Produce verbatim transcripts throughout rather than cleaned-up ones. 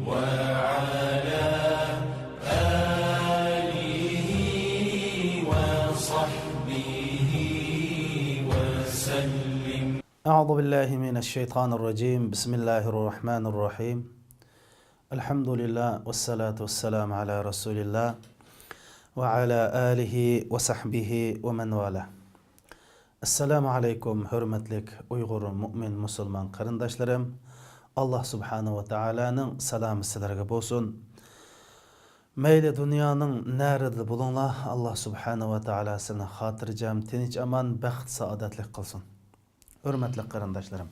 وعلى آله وصحبه وسلم. أعوذ بالله من الشيطان الرجيم. بسم الله الرحمن الرحيم. الحمد لله والصلاة والسلام على رسول الله وعلى آله وصحبه ومن والاه. ئەسسالامۇ ئەلەيكۇم، ھۆرمەتلىك ئۇيغۇر مۆمىن مۇسۇلمان قېرىنداشلىرىم. ئاللا سۇبھانەھۇ ۋە تائالانىڭ سالامى سىلەرگە بولسۇن. مەيلى دۇنيانىڭ نەرىدە بولۇڭلار، ئاللا سۇبھانەھۇ ۋە تائالا سىلەرنى خاتىرجەم، تىنچ-ئامان، بەخت-سائادەتلىك قىلسۇن. ھۆرمەتلىك قېرىنداشلىرىم،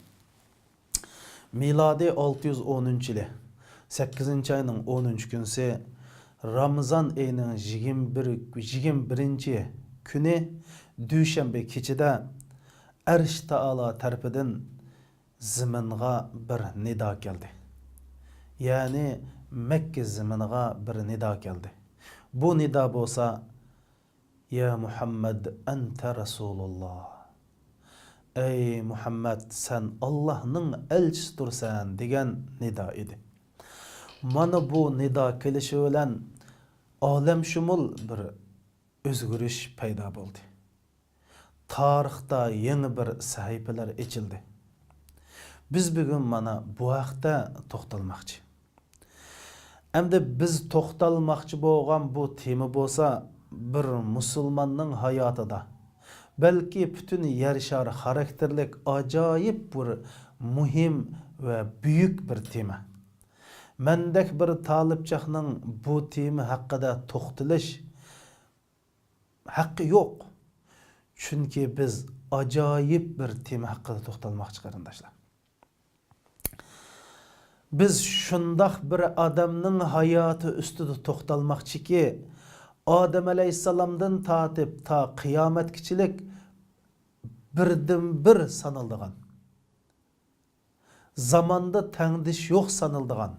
مىلادىي ئالتە يۈز ئونىنچى يىلى سەككىزىنچى ئاينىڭ ئونىنچى كۈنىسى، رامىزان ئېيىنىڭ يىگىرمە بىر، يىگىرمە بىرىنچى كۈنى، دۈشەنبە كېچىدە ئەرش تائالا تەرىپىدىن زېمىنغا بىر نىدا كەلدى. يەنى مەككە زېمىنىغا بىر نىدا كەلدى. بۇ نىدا بولسا، يا مۇھەممەد، ئەنتە رەسۇلۇللا. ئەي مۇھەممەد، سەن ئاللاھنىڭ ئەلچىسىدۇرسەن، دېگەن نىدا ئىدى. مانا بۇ نىدا كېلىشى بىلەن ئالەمشۇمۇل بىر ئۆزگىرىش پەيدا بولدى. تارىختا يېڭى بىر سەھىپىلەر ئېچىلدى. بىز بۈگۈن مانا بۇ ھەقتە توختالماقچى. ئەمدى بىز توختالماقچى بولغان بۇ تېما بولسا، بىر مۇسۇلماننىڭ ھاياتىدا، بەلكى پۈتۈن يەر شارى خاراكتېرلىك ئاجايىپ بىر مۇھىم ۋە بۈيۈك بىر تېما. مەندەك بىر تالىپچاقنىڭ بۇ تېما ھەققىدە توختىلىش ھەققى يوق. چۈنكى بىز ئاجايىپ بىر تېما ھەققىدە توختالماقچى، قېرىنداشلار. بىز شۇنداق بىر ئادەمنىڭ ھاياتى ئۈستىدە توختالماقچىكى، ئادەم ئەلەيھىسسالامدىن تارتىپ تا قىيامەتكىچىلىك بىردىنبىر سانىلىدىغان، زاماندا تەڭدىشى يوق سانىلىدىغان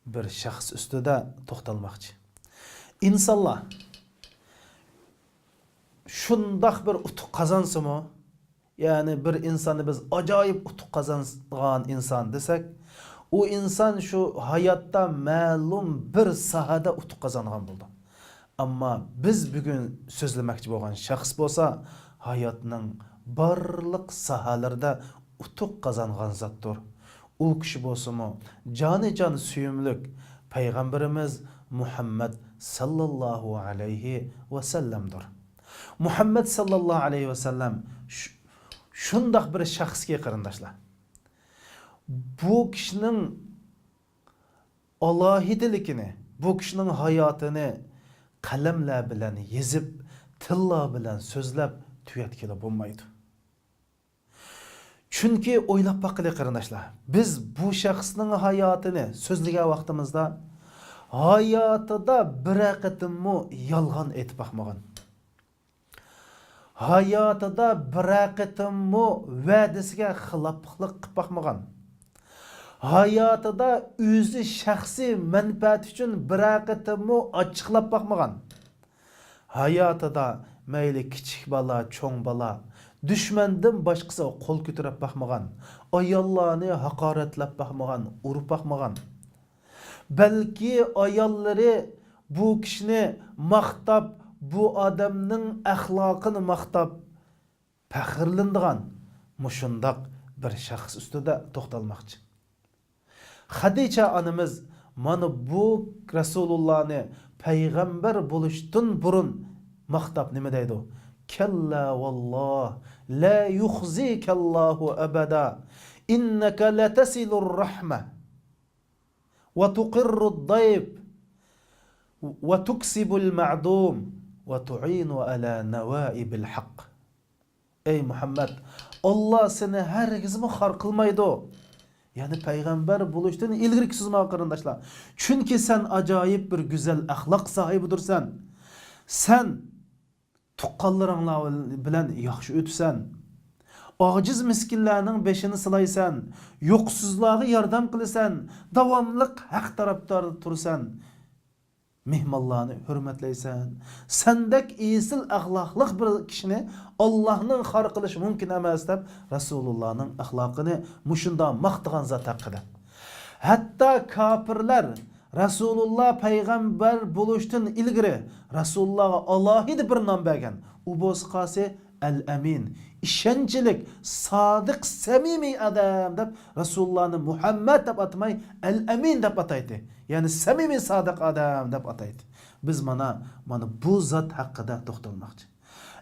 بىر شەخس ئۈستىدە توختالماقچى. ئىنسانلار شۇنداق بىر ئۇتۇق قازانسىمۇ، يەنى بىر ئىنساننى بىز ئاجايىپ ئۇتۇق قازانغان ئىنسان دېسەك، ئۇ ئىنسان شۇ ھاياتتا مەلۇم بىر ساھەدە ئۇتۇق قازانغان بولىدۇ. ئەمما بىز بۈگۈن سۆزلىمەكچى بولغان شەخس بولسا، ھاياتنىڭ بارلىق ساھەلىرىدە ئۇتۇق قازانغان زاتتۇر. ئۇ كىشى بولسىمۇ جانىجان سۆيۈملۈك پەيغەمبىرىمىز مۇھەممەد ساللاللاھۇ ئەلەيھى ۋەسەللەمدۇر. مۇھەممەد ساللاللاھۇ ئەلەيھى ۋەسەللەم شۇ-، شۇنداق بىر شەخسكى، قېرىنداشلار، بۇ كىشىنىڭ ئالاھىدىلىكىنى، بۇ كىشىنىڭ ھاياتىنى قەلەملەر بىلەن يېزىپ، تىللار بىلەن سۆزلەپ تۈگەتكىلى بولمايدۇ. چۈنكى ئويلاپ باققىلى، قېرىنداشلار، بىز بۇ شەخسنىڭ ھاياتىنى سۆزلىگەن ۋاقتىمىزدا، ھاياتىدا بىرەر قېتىممۇ يالغان ئېيتىپ باقمىغان. ھاياتىدا بىرەر قېتىممۇ ۋەدىسىگە خىلاپلىق قىلىپ باقمىغان. ھاياتىدا ئۆزى شەخسىي مەنپەئەت ئۈچۈن بىرەر قېتىممۇ ئاچچىقلاپ باقمىغان. ھاياتىدا مەيلى كىچىك بالا، چوڭ بالا، دۈشمەندىن باشقىسىغا قول كۆتۈرۈپ باقمىغان، ئاياللارنى ھاقارەتلەپ باقمىغان، ئۇرۇپ باقمىغان. بەلكى ئاياللىرى بۇ كىشىنى ماختاپ، بۇ ئادەمنىڭ ئەخلاقىنى ماختاپ پەخىرلىنىدىغان مۇشۇنداق بىر شەخس ئۈستىدە توختالماقچى. خەدىچە ئانىمىز مانا بۇ رەسۇلۇللانى پەيغەمبەر بولۇشتىن بۇرۇن ماختاپ نېمە دەيدۇ؟ كەللا ۋاللا، لا يۇخزىكەللاھۇ ئەبەدا، ئىننەكە لەتەسىلۇر رەھمە، ۋە تۇقىررۇد دەيف، ۋە تۇكسىبۇل مەئدۇم، ۋە تۇئىنۇ ئەلا نەۋائىبىل ھەق. ئەي مۇھەممەد، ئاللا سېنى ھەرگىزمۇ خار قىلمايدۇ. يەنى پەيغەمبەر بولۇشتىن ئىلگىرىكى سۆزىمەن، قېرىنداشلار. چۈنكى سەن ئاجايىپ بىر گۈزەل ئەخلاق ساھىبىدۇرسەن. سەن تۇغقانلىرىڭلار بىلەن ياخشى ئۆتىسەن. ئاجىز مىسكىنلەرنىڭ بېشىنى سىلايسەن. يوقسۇزلارغا ياردەم قىلىسەن. داۋاملىق ھەق تەرەپداردا تۇرىسەن. مېھمانلارنى ھۆرمەتلەيسەن. سەندەك ئېسىل ئەخلاقلىق بىر كىشىنى ئاللانىڭ خار قىلىشى مۇمكىن ئەمەس، دەپ رەسۇلۇللانىڭ ئەخلاقىنى مۇشۇنداق ماختىغان زات ھەققىدە. ھەتتا كاپىرلار رەسۇلۇللا پەيغەمبەر بولۇشتىن ئىلگىرى رەسۇلۇللاغا ئالاھىدە بىر نام بەرگەن. ئۇ بولسا قالسا ئەل-ئەمىن، ئىشەنچلىك، سادىق، سەمىمىي ئادەم دەپ رەسۇلۇللانى مۇھەممەد دەپ ئاتىماي، ئەل-ئەمىن دەپ ئاتايتتى. يەنى سەمىمىي، سادىق ئادەم دەپ ئاتايتتى. بىز مانا، مانا بۇ زات ھەققىدە توختالماقچى.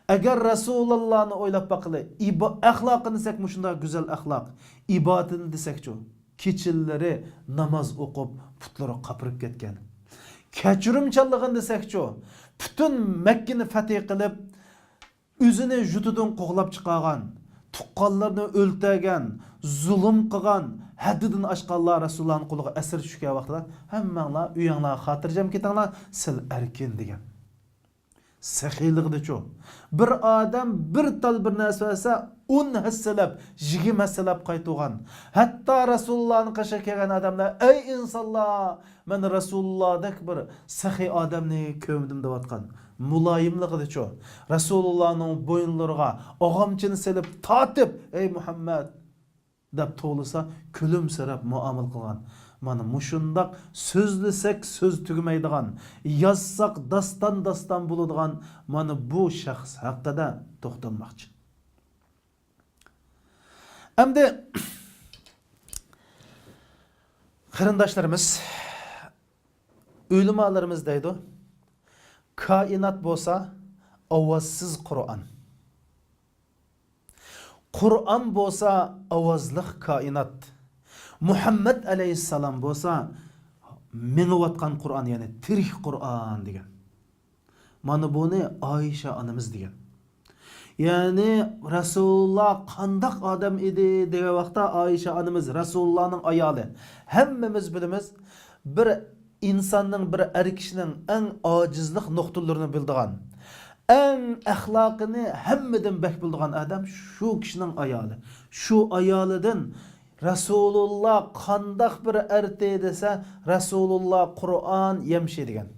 ئەگەر رەسۇلۇللانى ئويلاپ باقىلى، ئىبا-، ئەخلاقىنى دېسەك، مۇشۇنداق گۈزەل ئەخلاق، ئىبادىتىنى دېسەكچۇ، كېچىلىرى ناماز ئوقۇپ، پۇتلىرى قاپىرىپ كەتكەن. كەچۈرۈمچانلىقىنى دېسەكچۇ، پۈتۈن مەككىنى فەتھى قىلىپ، ئۆزىنى يۇرتىدىن قوغلاپ چىقارغان، تۇغقانلىرىنى ئۆلتۈرگەن، زۇلۇم قىلغان، ھەددىدىن ئاشقانلار رەسۇلۇللانىڭ قولىغا ئەسىر چۈشكەن ۋاقتىدا، ھەممەڭلار ئۆيۈڭلارغا خاتىرجەم كېتىڭلار، سىلەر ئەركىن دېگەن. سېخىيلىقىدىچۇ؟ بىر ئادەم بىر تال بىر نەرسە بەرسە، ئون ھەسسىلەپ، يىگىرمە ھەسسىلەپ قايتۇرغان. ھەتتا رەسۇلۇللانىڭ قېشىغا كەلگەن ئادەملەر، ئەي ئىنسانلار، مەن رەسۇلۇللادەك بىر سېخىي ئادەمنى كۆرمىدىم دەۋاتقان. مۇلايىملىقىدىچۇ؟ رەسۇلۇللانىڭ بويۇنلىرىغا ئاغامچىنى سېلىپ تارتىپ، ئەي مۇھەممەد! دەپ توۋلىسا، كۈلۈمسىرەپ مۇئامىلە قىلغان. مانا مۇشۇنداق سۆزلىسەك سۆز تۈگىمەيدىغان، يازساق داستان-داستان بولىدىغان مانا بۇ شەخس ھەققىدە توختالماقچى. ئەمدى قېرىنداشلىرىمىز، ئۆلىمالىرىمىز دەيدۇ، كائىنات بولسا ئاۋازسىز قۇرئان. قۇرئان بولسا ئاۋازلىق كائىنات. مۇھەممەد ئەلەيھىسسالام بولسا مېڭىۋاتقان قۇرئان، يەنى تىرىك قۇرئان دېگەن. مانا بۇنى ئائىشە ئانىمىز دېگەن. يەنى رەسۇلۇللا قانداق ئادەم ئىدى دېگەن ۋاقىتتا، ئائىشە ئانىمىز رەسۇلۇللانىڭ ئايالى. ھەممىمىز بىلىمىز، بىر ئىنساننىڭ، بىر ئەر كىشىنىڭ ئەڭ ئاجىزلىق نۇقتىلىرىنى بىلىدىغان، ئەڭ ئەخلاقىنى ھەممىدىن بەك بىلىدىغان ئادەم شۇ كىشىنىڭ ئايالى. شۇ ئايالىدىن رەسۇلۇللا قانداق بىر ئەرتى دېسە، رەسۇلۇللا قۇرئان يەمشى دېگەن.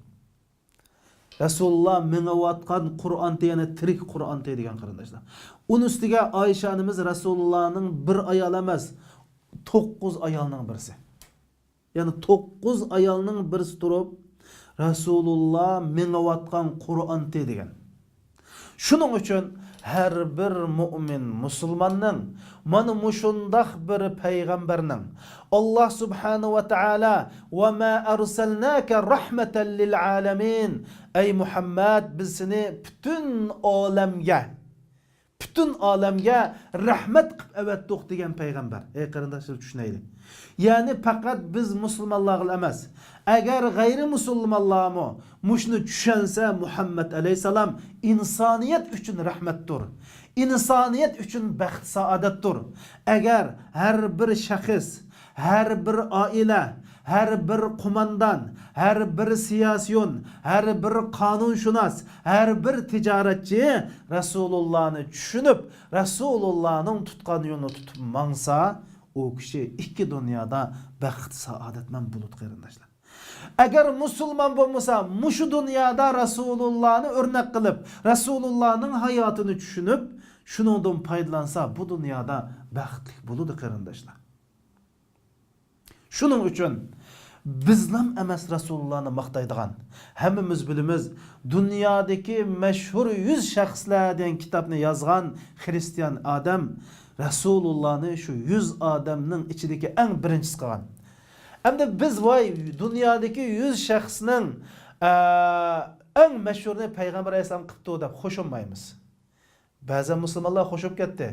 رەسۇلۇللا مېڭىۋاتقان قۇرئانتى، يەنى تىرىك قۇرئانتى دېگەن، قېرىنداشلار. ئۇنىڭ ئۈستىگە ئائىشە ئانىمىز رەسۇلۇللانىڭ بىر ئايال ئەمەس، توققۇز ئايالنىڭ بىرسى. يەنى توققۇز ئايالنىڭ بىرسى تۇرۇپ، رەسۇلۇللا مېڭىۋاتقان قۇرئانتى دېگەن. شۇنىڭ ئۈچۈن ھەر بىر مۇئمىن مۇسۇلماننىڭ مانا مۇشۇنداق بىر پەيغەمبەرنىڭ، ئاللا سۇبھانەھۇ ۋە تائالا، «ۋە ما ئەرسەلناكە رەھمەتەن لىل ئالەمىن»، ئەي مۇھەممەد، بىز سېنى پۈتۈن ئالەمگە، پۈتۈن ئالەمگە رەھمەت قىلىپ ئەۋەتتۇق دېگەن پەيغەمبەر. ئەي قېرىنداشلار، چۈشىنەيلى. يەنى پەقەت بىز مۇسۇلمانلارغىلا ئەمەس، ئەگەر غەيرىي مۇسۇلمانلارمۇ مۇشۇنى چۈشەنسە، مۇھەممەد ئەلەيھىسسالام ئىنسانىيەت ئۈچۈن رەھمەتتۇر، ئىنسانىيەت ئۈچۈن بەخت-سائادەتتۇر. ئەگەر ھەر بىر شەخس، ھەر بىر ئائىلە، ھەر بىر قوماندان، ھەر بىر سىياسىيون، ھەر بىر قانۇنشۇناس، ھەر بىر تىجارەتچى رەسۇلۇللانى چۈشىنىپ، رەسۇلۇللانىڭ تۇتقان يولىنى تۇتۇپ ماڭسا، ئۇ كىشى ئىككى دۇنيادا بەخت-سائادەتمەن بولىدۇ، قېرىنداشلار. ئەگەر مۇسۇلمان بولمىسا، مۇشۇ دۇنيادا رەسۇلۇللانى ئۆرنەك قىلىپ، رەسۇلۇللانىڭ ھاياتىنى چۈشىنىپ، شۇنىڭدىن پايدىلانسا، بۇ دۇنيادا بەختلىك بولىدۇ، قېرىنداشلار. شۇنىڭ ئۈچۈن بىزلام ئەمەس رەسۇلۇللانى ماختايدىغان. ھەممىمىز بىلىمىز، دۇنيادىكى مەشھۇر يۈز شەخسلەر دېگەن كىتابنى يازغان خرىستىيان ئادەم رەسۇلۇللانى شۇ يۈز ئادەمنىڭ ئىچىدىكى ئەڭ بىرىنچىسى قىلغان. ئەمدى بىز، ۋاي، دۇنيادىكى يۈز شەخسنىڭ، ئە، ئەڭ مەشھۇرىنى پەيغەمبەر ئەلەيھىسسالام قىپتۇ دەپ خوشۇنمايمىز. بەزەن مۇسۇلمانلار خوشۇپ كەتتى.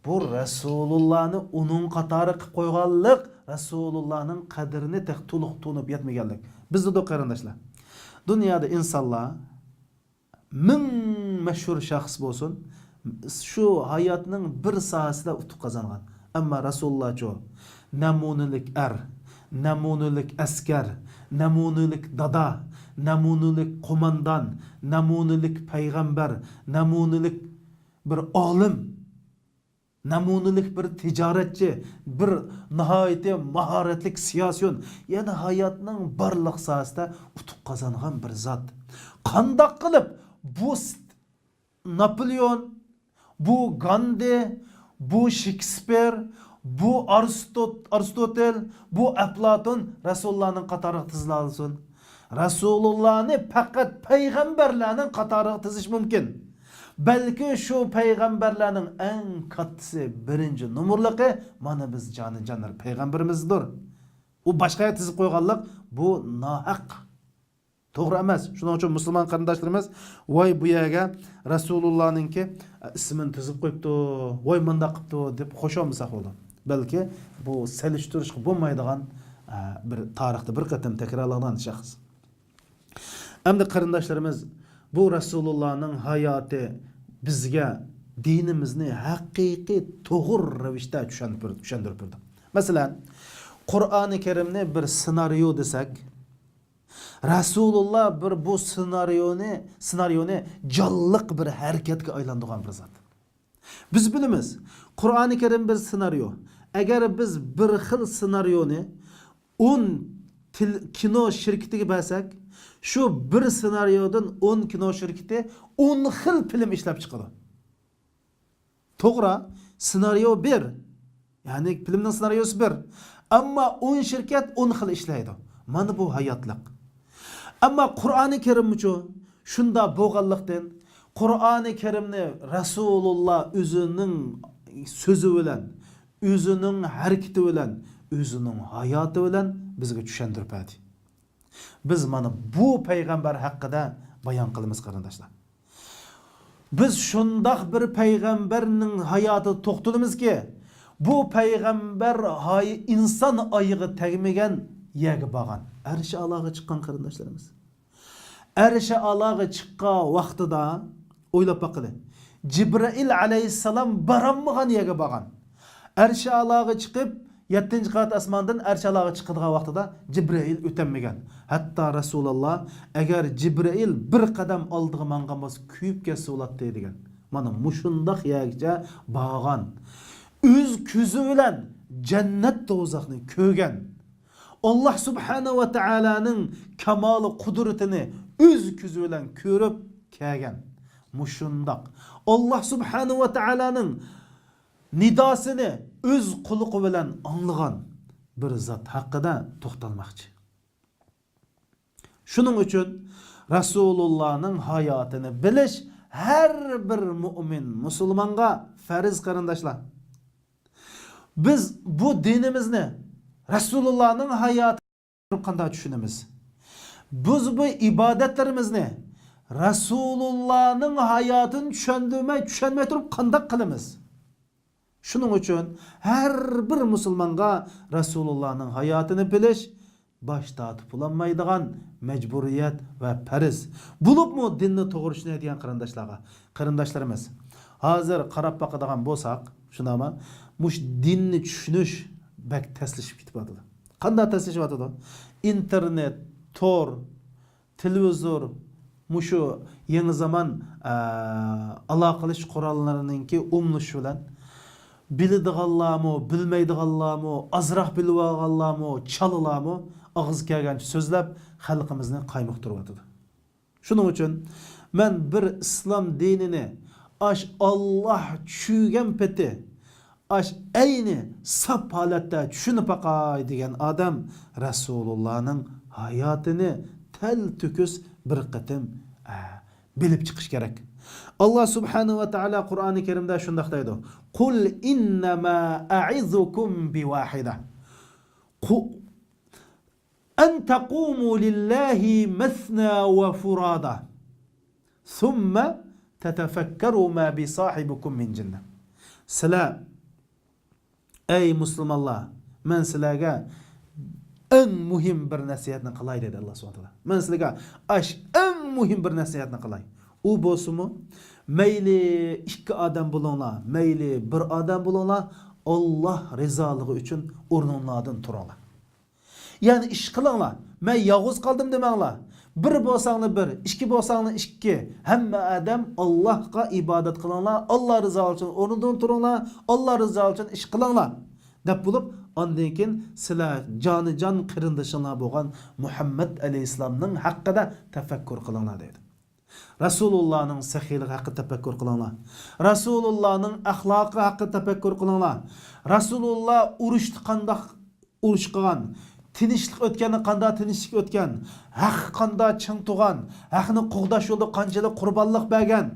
بۇ رەسۇلۇللانى ئۇنىڭ قاتارى قىلىپ قويغانلىق، رەسۇلۇللانىڭ قەدرىنى تېخى تولۇق تونۇپ يەتمىگەنلىك. بىز دېدۇق، قېرىنداشلار. دۇنيادا ئىنسانلار مىڭ مەشھۇر شەخس بولسۇن، شۇ ھاياتنىڭ بىر ساھەسىدە ئۇتۇق قازانغان. ئەمما رەسۇلۇللاچۇ؟ نەمۇنىلىك ئەر، نەمۇنىلىك ئەسكەر، نەمۇنىلىك دادا، نەمۇنىلىك قوماندان، نەمۇنىلىك پەيغەمبەر، نەمۇنىلىك بىر ئالىم، نەمۇنىلىك بىر تىجارەتچى، بىر ناھايىتى ماھارەتلىك سىياسىيون، يەنى ھاياتنىڭ بارلىق ساھەسىدە ئۇتۇق قازانغان بىر زات. قانداق قىلىپ بۇ ناپولېئون، بۇ گاندى، بۇ شېكسپىر، بۇ ئارستوت-، ئارستوتېل، بۇ ئەپلاتون رەسۇلۇللانىڭ قاتارىغا تىزىلالىسۇن. رەسۇلۇللانى پەقەت پەيغەمبەرلەرنىڭ قاتارىغا تىزىش مۇمكىن. بەلكى شۇ پەيغەمبەرلەرنىڭ ئەڭ كاتتىسى، بىرىنچى نومۇرلۇقى مانا بىز جانى جانلىرى پەيغەمبىرىمىزدۇر. ئۇ باشقا يەرگە تىزىپ قويغانلىق بۇ ناھەق. توغرا ئەمەس. شۇنىڭ ئۈچۈن مۇسۇلمان قېرىنداشلىرىمىز، ۋاي بۇ يەرگە رەسۇلۇللانىڭكى ئىسمىنى تىزىپ قويۇپتۇ، ۋاي مۇنداق قىپتۇ دەپ خۇش بولمىساق بولىدۇ. بەلكى بۇ سېلىشتۇرۇشقا بولمايدىغان، ئە، بىر تارىختا بىر قېتىم تەكرارلانغان شەخس. ئەمدى قېرىنداشلىرىمىز، بۇ رەسۇلۇللانىڭ ھاياتى بىزگە دىنىمىزنى ھەقىقىي توغرا رەۋىشتە چۈشەندۈر-، چۈشەندۈرۈپ بېرىدۇ. مەسىلەن، قۇرئانى كەرىمنى بىر سېنارىيو دېسەك، رەسۇلۇللا بىر بۇ سېنارىيونى، سېنارىيونى جانلىق بىر ھەرىكەتكە ئايلاندۇرغان بىر زات. بىز بىلىمىز، قۇرئانى كەرىم بىر سېنارىيو. ئەگەر بىز بىر خىل سېنارىيونى ئون تېل-، كىنو شىركىتىگە بەرسەك، شۇ بىر سېنارىيودىن ئون كىنو شىركىتى ئون خىل فىلىم ئىشلەپ چىقىدۇ. توغرا، سېنارىيو بىر. يەنى فىلىمنىڭ سېنارىيوسى بىر. ئەمما ئون شىركەت ئون خىل ئىشلەيدۇ. مانا بۇ ھاياتلىق. ئەمما قۇرئانى كەرىممۇچۇ؟ شۇنداق بولغانلىقتىن، قۇرئانى كەرىمنى رەسۇلۇللا ئۆزىنىڭ سۆزى بىلەن، ئۆزىنىڭ ھەرىكىتى بىلەن، ئۆزىنىڭ ھاياتى بىلەن بىزگە چۈشەندۈرۈپ بەردى. بىز مانا بۇ پەيغەمبەر ھەققىدە بايان قىلىمىز، قېرىنداشلار. بىز شۇنداق بىر پەيغەمبەرنىڭ ھاياتىدا توختىلىمىزكى، بۇ پەيغەمبەر ھاي-، ئىنسان ئايىغى تەگمىگەن يەرگە بارغان. ئەرشى ئالاغا چىققان، قېرىنداشلىرىمىز. ئەرشى ئالاغا چىققان ۋاقتىدا ئويلاپ باقىلى. جىبرىئىل ئەلەيھىسسالام بارالمىغان يەرگە بارغان. ئەرشى ئالاغا چىقىپ، يەتتىنچى قات ئاسماندىن ئەرشى ئالاغا چىقىدىغان ۋاقتىدا جىبرىئىل ئۆتەلمىگەن. ھەتتا رەسۇلاللا، ئەگەر جىبرىئىل بىر قەدەم ئالدىغا ماڭغان بولسا، كۆيۈپ كەتسە بولاتتى، دېگەن. مانا مۇشۇنداق يەرگىچە بارغان. ئۆز كۆزى بىلەن جەننەت دوزاخنى كۆرگەن. ئاللا سۇبھانەھۇ ۋە تائالانىڭ كامالى قۇدرىتىنى ئۆز كۆزى بىلەن كۆرۈپ كەلگەن. مۇشۇنداق ئاللا سۇبھانەھۇ ۋە تائالانىڭ نىداسىنى ئۆز قۇلىقى بىلەن ئاڭلىغان بىر زات ھەققىدە توختالماقچى. شۇنىڭ ئۈچۈن رەسۇلۇللانىڭ ھاياتىنى بىلىش ھەر بىر مۇئمىن مۇسۇلمانغا پەرز، قېرىنداشلار. بىز بۇ دىنىمىزنى، رەسۇلۇللانىڭ ھاياتىنى قانداق چۈشىنىمىز؟ بىز بۇ ئىبادەتلىرىمىزنى رەسۇلۇللانىڭ ھاياتىنى چۈشەندۈرمەي، چۈشەنمەي تۇرۇپ قانداق قىلىمىز؟ شۇنىڭ ئۈچۈن ھەر بىر مۇسۇلمانغا رەسۇلۇللانىڭ ھاياتىنى بىلىش باش تارتىپ بولالمايدىغان مەجبۇرىيەت ۋە پەرز. بولۇپمۇ دىننى توغرا چۈشىنەلەيدىغان قېرىنداشلارغا، قېرىنداشلىرىمىز، ھازىر قاراپ باقىدىغان بولساق، شۇنداقمۇ؟ مۇشۇ دىننى چۈشىنىش بەك تەسلىشىپ كېتىۋاتىدۇ. قانداق تەسلىشىۋاتىدۇ؟ ئىنتېرنېت، تور، تېلېۋىزور، مۇشۇ يېڭى زامان، ئە، ئالاقىلىشىش قوراللىرىنىڭكى ئومۇملىشىشى بىلەن بىلىدىغانلارمۇ، بىلمەيدىغانلارمۇ، ئازراق بىلىۋالغانلارمۇ، چالىلارمۇ ئاغزى كەلگەنچە سۆزلەپ، خەلقىمىزنى قايمۇقتۇرۇۋاتىدۇ. شۇنىڭ ئۈچۈن مەن بىر ئىسلام دىنىنى ئاش ئاللا چۈشۈرگەن پېتى، ئاش ئەينى ساپ ھالەتتە چۈشىنىپ باقاي دېگەن ئادەم رەسۇلۇللانىڭ ھاياتىنى تەلتۆكۈس بىر قېتىم، ئە، بىلىپ چىقىش كېرەك. ئاللا سۇبھانەھۇ ۋە تائالا قۇرئانى كەرىمدە شۇنداق دەيدۇ: قۇل ئىننەما ئەئىزۇكۇم بىۋاھىدە. قۇ-، أن تقوموا لله مثنى وفرادى ثم تتفكروا ما بصاحبكم من جنة. سىلەر، ئەي مۇسۇلمانلار، مەن سىلەرگە ئەڭ مۇھىم بىر نەسىھەتنى قىلاي، دېدى ئاللا سۇبھانەھۇ ۋە تائالا. مەن سىلەرگە ئاش ئەڭ مۇھىم بىر نەسىھەتنى قىلاي. ئۇ بولسىمۇ، مەيلى ئىككى ئادەم بولۇڭلار، مەيلى بىر ئادەم بولۇڭلار، ئاللا رىزالىقى ئۈچۈن ئورنۇڭلاردىن تۇرۇڭلار. يەنى ئىش قىلىڭلار. مەن يالغۇز قالدىم دېمەڭلار. بىر بولساڭلار بىر، ئىككى بولساڭلار ئىككى. ھەممە ئادەم ئاللاھقا ئىبادەت قىلىڭلار، ئاللا رىزالىقى ئۈچۈن ئورنىدىن تۇرۇڭلار، ئاللا رىزالىقى ئۈچۈن ئىش قىلىڭلار، دەپ بولۇپ، ئاندىن كېيىن سىلەر جانىجان قېرىندىشىڭلار بولغان مۇھەممەد ئەلەيھىسسالامنىڭ ھەققىدە تەپەككۇر قىلىڭلار دەيدۇ. رەسۇلۇللانىڭ سېخىيلىقى ھەققىدە تەپەككۇر قىلىڭلار. رەسۇلۇللانىڭ ئەخلاقى ھەققىدە تەپەككۇر قىلىڭلار. رەسۇلۇللا ئۇرۇشتا قانداق ئۇرۇش قىلغان، تىنچلىق ئۆتكەندە قانداق تىنچلىق ئۆتكەن، ھەققە قانداق چىڭ تۇرغان، ھەقنى قوغداش يولىدا قانچىلىك قۇربانلىق بەرگەن.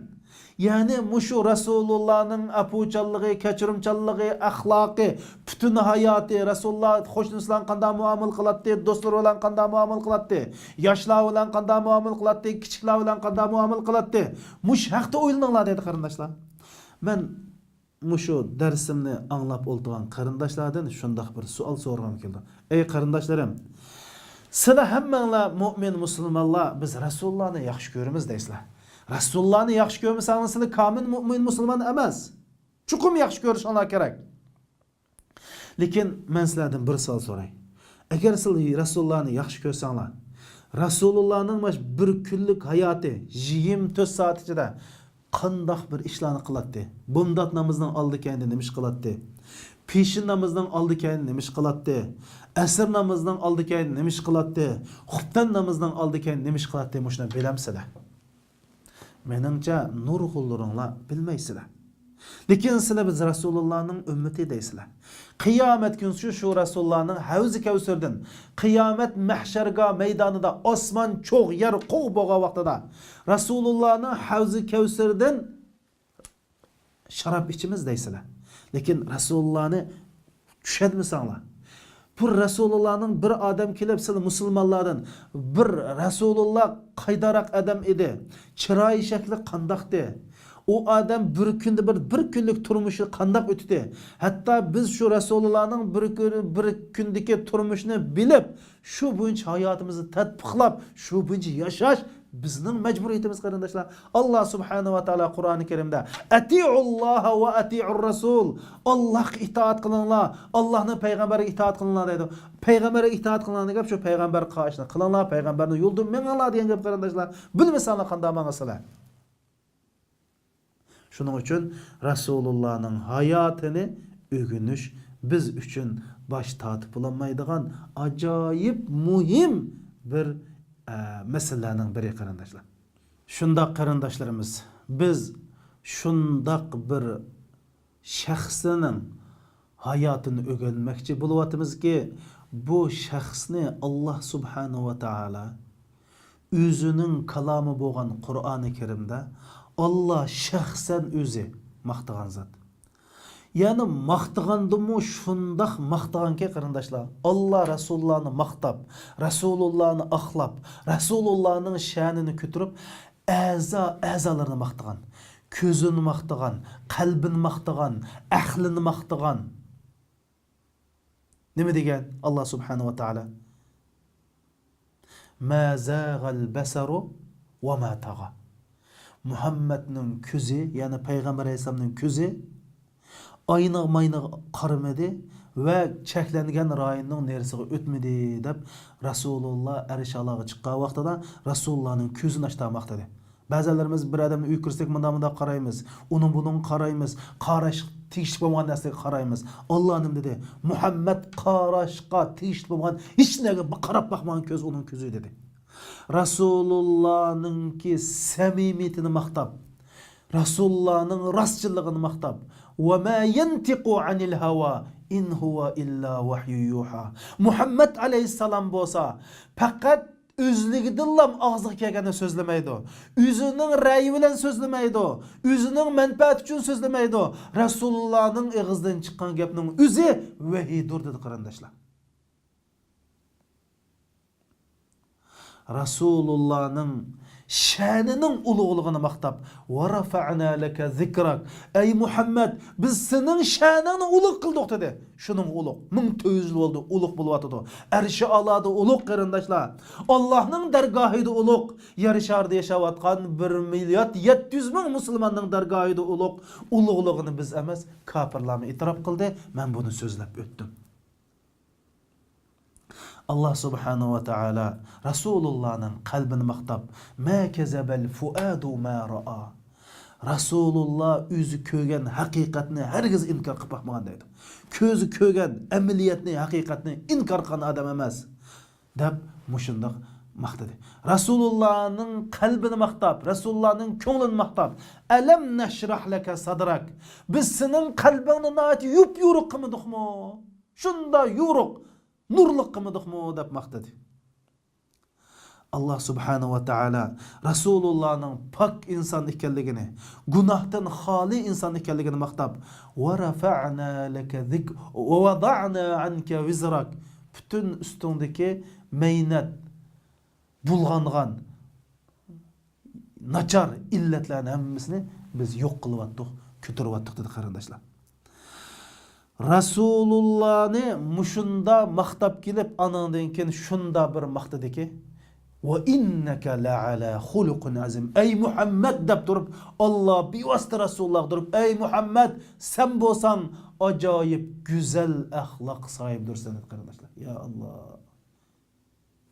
يەنى مۇشۇ رەسۇلۇللانىڭ ئەپۇچانلىقى، كەچۈرۈمچانلىقى، ئەخلاقى، پۈتۈن ھاياتى، رەسۇلۇللا قوشنىسى بىلەن قانداق مۇئامىلە قىلاتتى، دوستلىرى بىلەن قانداق مۇئامىلە قىلاتتى، ياشلار بىلەن قانداق مۇئامىلە قىلاتتى، كىچىكلەر بىلەن قانداق مۇئامىلە قىلاتتى. مۇشۇ ھەقتە ئويلىنىڭلار دەيدۇ قېرىنداشلار. مەن مۇشۇ دەرسىمنى ئاڭلاپ ئولتۇرغان قېرىنداشلاردىن شۇنداق بىر سوئال سورىغۇم كېلىدۇ. ئەي قېرىنداشلىرىم، سىلەر ھەممەڭلار مۇئمىن مۇسۇلمانلار، بىز رەسۇلۇللانى ياخشى كۆرىمىز دەيسىلەر. رەسۇلۇللانى ياخشى كۆرمىسەڭلار، سىلەر كامىل مۇئمىن مۇسۇلمان ئەمەس. چوقۇم ياخشى كۆرۈشۈڭلار كېرەك. لېكىن مەن سىلەردىن بىر سوئال سوراي. ئەگەر سىلەر رەسۇلۇللانى ياخشى كۆرسەڭلار، رەسۇلۇللانىڭ ماش بىر كۈنلۈك ھاياتى، يىگىرمە تۆت سائەت ئىچىدە قانداق بىر ئىشلارنى قىلاتتى؟ بومدات نامىزىنىڭ ئالدى كەينىدە نېمە ئىش قىلاتتى؟ پېشىن نامىزىنىڭ ئالدى كەينىدە نېمە ئىش قىلاتتى؟ ئەسىر نامىزىنىڭ ئالدى كەينىدە نېمە ئىش قىلاتتى؟ خۇپتەن نامىزىنىڭ ئالدى كەينىدە نېمە ئىش قىلاتتى؟ مۇشۇنى بىلەمسىلەر؟ مېنىڭچە، نۇرغۇنلىرىڭلار بىلمەيسىلەر. لېكىن سىلەر بىز رەسۇلۇللانىڭ ئۈممىتى دەيسىلەر. قىيامەت كۈنى شۇ، شۇ رەسۇلۇللانىڭ ھەۋزى كەۋسىرىدىن، قىيامەت مەھشەرگاھ مەيدانىدا ئاسمان چوغ، يەر قوغ بولغان ۋاقتىدا رەسۇلۇللانىڭ ھەۋزى كەۋسىرىدىن شاراب ئىچىمىز دەيسىلەر. لېكىن رەسۇلۇللانى چۈشەنمىسەڭلار. بۇ رەسۇلۇللانىڭ بىر ئادەم كېلىپ، سىلەر مۇسۇلمانلاردىن بىر رەسۇلۇللا قايداراق ئادەم ئىدى؟ چىرايى شەكلى قانداقتى؟ ئۇ ئادەم بىر كۈندە بىر، بىر كۈنلۈك تۇرمۇشى قانداق ئۆتتى؟ ھەتتا بىز شۇ رەسۇلۇللانىڭ بىر كۈن، بىر كۈندىكى تۇرمۇشىنى بىلىپ، شۇ بويىچە ھاياتىمىزنى تەتبىقلاپ، شۇ بويىچە ياشاش بىزنىڭ مەجبۇرىيىتىمىز، قېرىنداشلار. ئاللا سۇبھانەھۇ ۋە تائالا قۇرئانى كەرىمدە، «ئەتىئۇللاھە ۋە ئەتىئۇر رەسۇل»، ئاللاھقا ئىتائەت قىلىڭلار، ئاللاھنىڭ پەيغەمبەرگە ئىتائەت قىلىڭلار دەيدۇ. پەيغەمبەرگە ئىتائەت قىلىڭلار دېگەن گەپ شۇ، پەيغەمبەر قارىشىنى قىلىڭلار، پەيغەمبەرنىڭ يولىدا مېڭىڭلار دېگەن گەپ، قېرىنداشلار. بىلمىسەڭلار قانداق ماڭىسىلەر؟ شۇنىڭ ئۈچۈن رەسۇلۇللانىڭ ھاياتىنى ئۆگىنىش بىز ئۈچۈن باش تارتىپ بولالمايدىغان ئاجايىپ مۇھىم بىر، ئە، مەسىلىلەرنىڭ بىرى، قېرىنداشلار. شۇنداق، قېرىنداشلىرىمىز، بىز شۇنداق بىر شەخسنىڭ ھاياتىنى ئۆگەنمەكچى بولۇۋاتىمىزكى، بۇ شەخسنى ئاللا سۇبھانەھۇ ۋە تائالا ئۆزىنىڭ كالامى بولغان قۇرئانى كەرىمدە ئاللا شەخسەن ئۆزى ماختىغان زات. يەنى ماختىغاندىمۇ شۇنداق ماختىغانكى، قېرىنداشلار، ئاللا رەسۇلۇللانى ماختاپ، رەسۇلۇللانى ئاقلاپ، رەسۇلۇللانىڭ شەنىنى كۆتۈرۈپ، ئەزا ئەزالىرىنى ماختىغان، كۆزىنى ماختىغان، قەلبىنى ماختىغان، ئەقلىنى ماختىغان. نېمە دېگەن ئاللا سۇبھانەھۇ ۋە تائالا؟ «ما زاغەل بەسەرۇ ۋە ما تاغا.» مۇھەممەدنىڭ كۆزى، يەنى پەيغەمبەر ئەلەيھىسسالامنىڭ كۆزى ئاينىغ-ماينىغا قارىمىدى ۋە چەكلەنگەن رايوننىڭ نېرىسىغا ئۆتمىدى، دەپ رەسۇلۇللا ئەرش ئالاغا چىققان ۋاقتىدا رەسۇلۇللانىڭ كۆزىنى ئاچتى، دېدى. بەزىلىرىمىز بىر ئادەمنى ئۆيگە كىرسەك مۇنداق مۇنداق قارايمىز، ئۇنىڭ بۇنىڭغا قارايمىز، قاراشقا تېگىشلىك بولمىغان نەرسىگە قارايمىز. ئاللا نېمە دېدى؟ مۇھەممەد قاراشقا تېگىشلىك بولمىغان ھېچ نەرسىگە قاراپ باقمىغان كۆز ئۇنىڭ كۆزى، دېدى. رەسۇلۇللانىڭكى سەمىمىيىتىنى ماختاپ، رەسۇلۇللانىڭ راستچىللىقىنى ماختاپ، «ۋە ما يەنتىقۇ ئەنىل ھەۋا ئىن ھۇۋە ئىللا ۋەھيۇ يۇھا.» مۇھەممەد ئەلەيھىسسالام بولسا پەقەت ئۆزلۈكىدىنلا ئاغزىغا كەلگەننى سۆزلىمەيدۇ. ئۆزىنىڭ رەيى بىلەن سۆزلىمەيدۇ. ئۆزىنىڭ مەنپەئەتى ئۈچۈن سۆزلىمەيدۇ. رەسۇلۇللانىڭ ئېغىزىدىن چىققان گەپنىڭ ئۆزى ۋەھىيدۇر، دېدى، قېرىنداشلار. رەسۇلۇللانىڭ شەنىنىڭ ئۇلۇغلۇقىنى ماختاپ، «ۋە رەفەئنا لەكە زىكرەك.» ئەي مۇھەممەد، بىز سېنىڭ شەنىڭنى ئۇلۇغ قىلدۇق، دېدى. شۇنىڭغا ئۇلۇغ. مىڭ تۆت يۈز يىل بولدى، ئۇلۇغ بولۇۋاتىدۇ. ئەرشى ئالادا ئۇلۇغ، قېرىنداشلار. ئاللانىڭ دەرگاھىدا ئۇلۇغ. يەر شارىدا ياشاۋاتقان بىر مىليارد يەتتە يۈز مىڭ مۇسۇلماننىڭ دەرگاھىدا ئۇلۇغ. ئۇلۇغلۇقىنى بىز ئەمەس، كاپىرلارمۇ ئېتىراپ قىلدى. مەن بۇنى سۆزلەپ ئۆتتۈم. ئاللا سۇبھانەھۇ ۋە تائالا رەسۇلۇللانىڭ قەلبىنى ماختاپ، «ما كەزەبەل فۇئادۇ ما رائا.» رەسۇلۇللا ئۆزى كۆرگەن ھەقىقەتنى ھەرگىز ئىنكار قىلىپ باقمىغان دەيدۇ. كۆزى كۆرگەن ئەمەلىيەتنى، ھەقىقەتنى ئىنكار قىلغان ئادەم ئەمەس، دەپ مۇشۇنداق ماختىدى. رەسۇلۇللانىڭ قەلبىنى ماختاپ، رەسۇلۇللانىڭ كۆڭلىنى ماختاپ، «ئەلەم نەشراھ لەكە سەدرەك»، بىز سېنىڭ قەلبىڭنى ناھايىتى يۇپيورۇق قىلمىدۇقمۇ؟ شۇنداق يورۇق، نۇرلۇق قىلمىدۇقمۇ؟ دەپ ماختىدى. ئاللا سۇبھانەھۇ ۋە تائالا رەسۇلۇللانىڭ پاك ئىنسان ئىكەنلىكىنى، گۇناھتىن خالىي ئىنسان ئىكەنلىكىنى ماختاپ، «ۋە رەفەئنا لەكە زىك-، ۋە ۋەدەئنا ئەنكە ۋىزراك»، پۈتۈن ئۈستۈڭدىكى مەينەت، بۇلغانغان، ناچار ئىللەتلەرنى ھەممىسىنى بىز يوق قىلىۋاتتۇق، كۆتۈرۈۋاتتۇق، دېدى، قېرىنداشلار. رەسۇلۇللانى مۇشۇندا ماختاپ كېلىپ، ئانىڭدىن كېيىن شۇندا بىر ماختىدىكى، «ۋە ئىننەكە لەئەلا خۇلۇقىن ئەزىم»، «ئەي مۇھەممەد» دەپ تۇرۇپ، ئاللا بىۋاسىتە رەسۇلۇللاغا تۇرۇپ، «ئەي مۇھەممەد، سەن بولساڭ ئاجايىپ گۈزەل ئەخلاق ساھىبىدۇرسەن»، دېدى، قېرىنداشلار. يا ئاللا!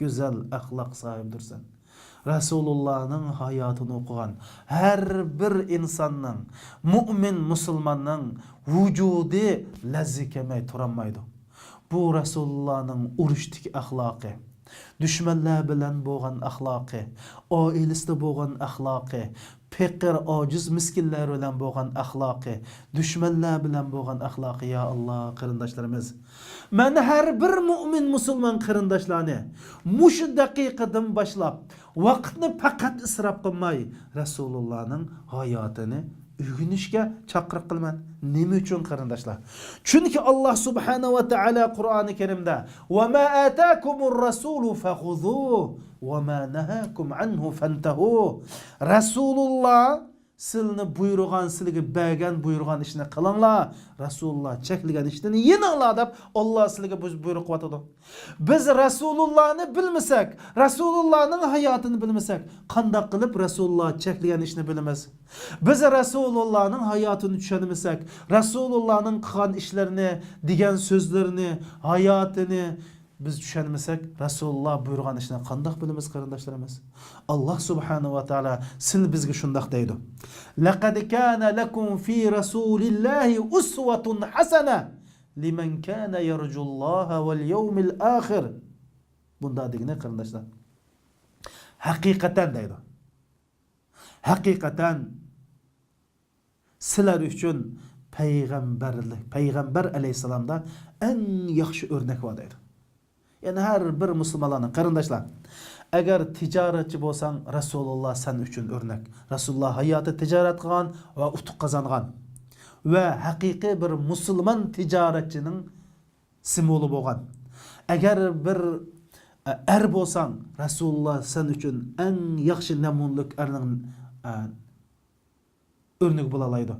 گۈزەل ئەخلاق ساھىبىدۇرسەن. رەسۇلۇللانىڭ ھاياتىنى ئوقۇغان ھەر بىر ئىنساننىڭ، مۇئمىن مۇسۇلماننىڭ ۋۇجۇدى لەززىگە كەلمەي تۇرالمايدۇ. بۇ رەسۇلۇللانىڭ ئۇرۇشتىكى ئەخلاقى، دۈشمەنلەر بىلەن بولغان ئەخلاقى، ئائىلىسىدە بولغان ئەخلاقى، پېقىر، ئاجىز، مىسكىنلەر بىلەن بولغان ئەخلاقى، دۈشمەنلەر بىلەن بولغان ئەخلاقى، يا ئاللا، قېرىنداشلىرىمىز. مەن ھەر بىر مۇئمىن مۇسۇلمان قېرىنداشلارنى مۇشۇ دەقىقىدىن باشلاپ ۋاقىتنى پەقەت ئىسراپ قىلماي، رەسۇلۇللانىڭ ھاياتىنى ئۆگىنىشكە چاقىرىق قىلىمەن. نېمە ئۈچۈن، قېرىنداشلار؟ چۈنكى ئاللا سۇبھانەھۇ ۋە تائالا قۇرئانى كەرىمدە، «ۋە ما ئاتاكۇمۇر رەسۇلۇ فەخۇزۇھ، ۋە ما نەھاكۇم ئەنھۇ فەنتەھۇ». رەسۇلۇللا سىلىنى بۇيرۇغان، سىلىگە بەرگەن، بۇيرۇغان ئىشنى قىلىڭلار، رەسۇلۇللا چەكلىگەن ئىشتىن يېنىڭلار دەپ، ئاللا سىلىگە بۇ-، بۇيرۇق قىلىۋاتىدۇ. بىز رەسۇلۇللانى بىلمىسەك، رەسۇلۇللانىڭ ھاياتىنى بىلمىسەك، قانداق قىلىپ رەسۇلۇللا چەكلىگەن ئىشنى بىلىمىز؟ بىز رەسۇلۇللانىڭ ھاياتىنى چۈشەنمىسەك، رەسۇلۇللانىڭ قىلغان ئىشلىرىنى، دېگەن سۆزلىرىنى، ھاياتىنى بىز چۈشەنمىسەك، رەسۇلۇللا بۇيرۇغان ئىشنى قانداق بىلىمىز، قېرىنداشلىرىمىز؟ ئاللا سۇبھانەھۇ ۋە تائالا سىل بىزگە شۇنداق دەيدۇ. لەقەد كانە لەكۇم فى رەسۇلىللاھى ئۇسۋەتۇن ھەسەنە لىمەن كانە يەرجۇللاھە ۋەل يەۋمەل ئاخىر. بۇنداق دېگىنى، قېرىنداشلار، ھەقىقەتەن دەيدۇ. ھەقىقەتەن سىلەر ئۈچۈن پەيغەمبەرلىك، پەيغەمبەر ئەلەيھىسسالامدا ئەڭ ياخشى ئۆرنەك بار دەيدۇ. يەنى ھەر بىر مۇسۇلمانلارنىڭ، قېرىنداشلار، ئەگەر تىجارەتچى بولساڭ، رەسۇلۇللا سەن ئۈچۈن ئۆرنەك. رەسۇلۇللا ھاياتى تىجارەت قىلغان ۋە ئۇتۇق قازانغان ۋە ھەقىقىي بىر مۇسۇلمان تىجارەتچىنىڭ سىمۋولى بولغان. ئەگەر بىر، ئە، ئەر بولساڭ، رەسۇلۇللا سەن ئۈچۈن ئەڭ ياخشى نەمۇنىلىك ئەرنىڭ، ئە، ئۆرنىكى بولالايدۇ.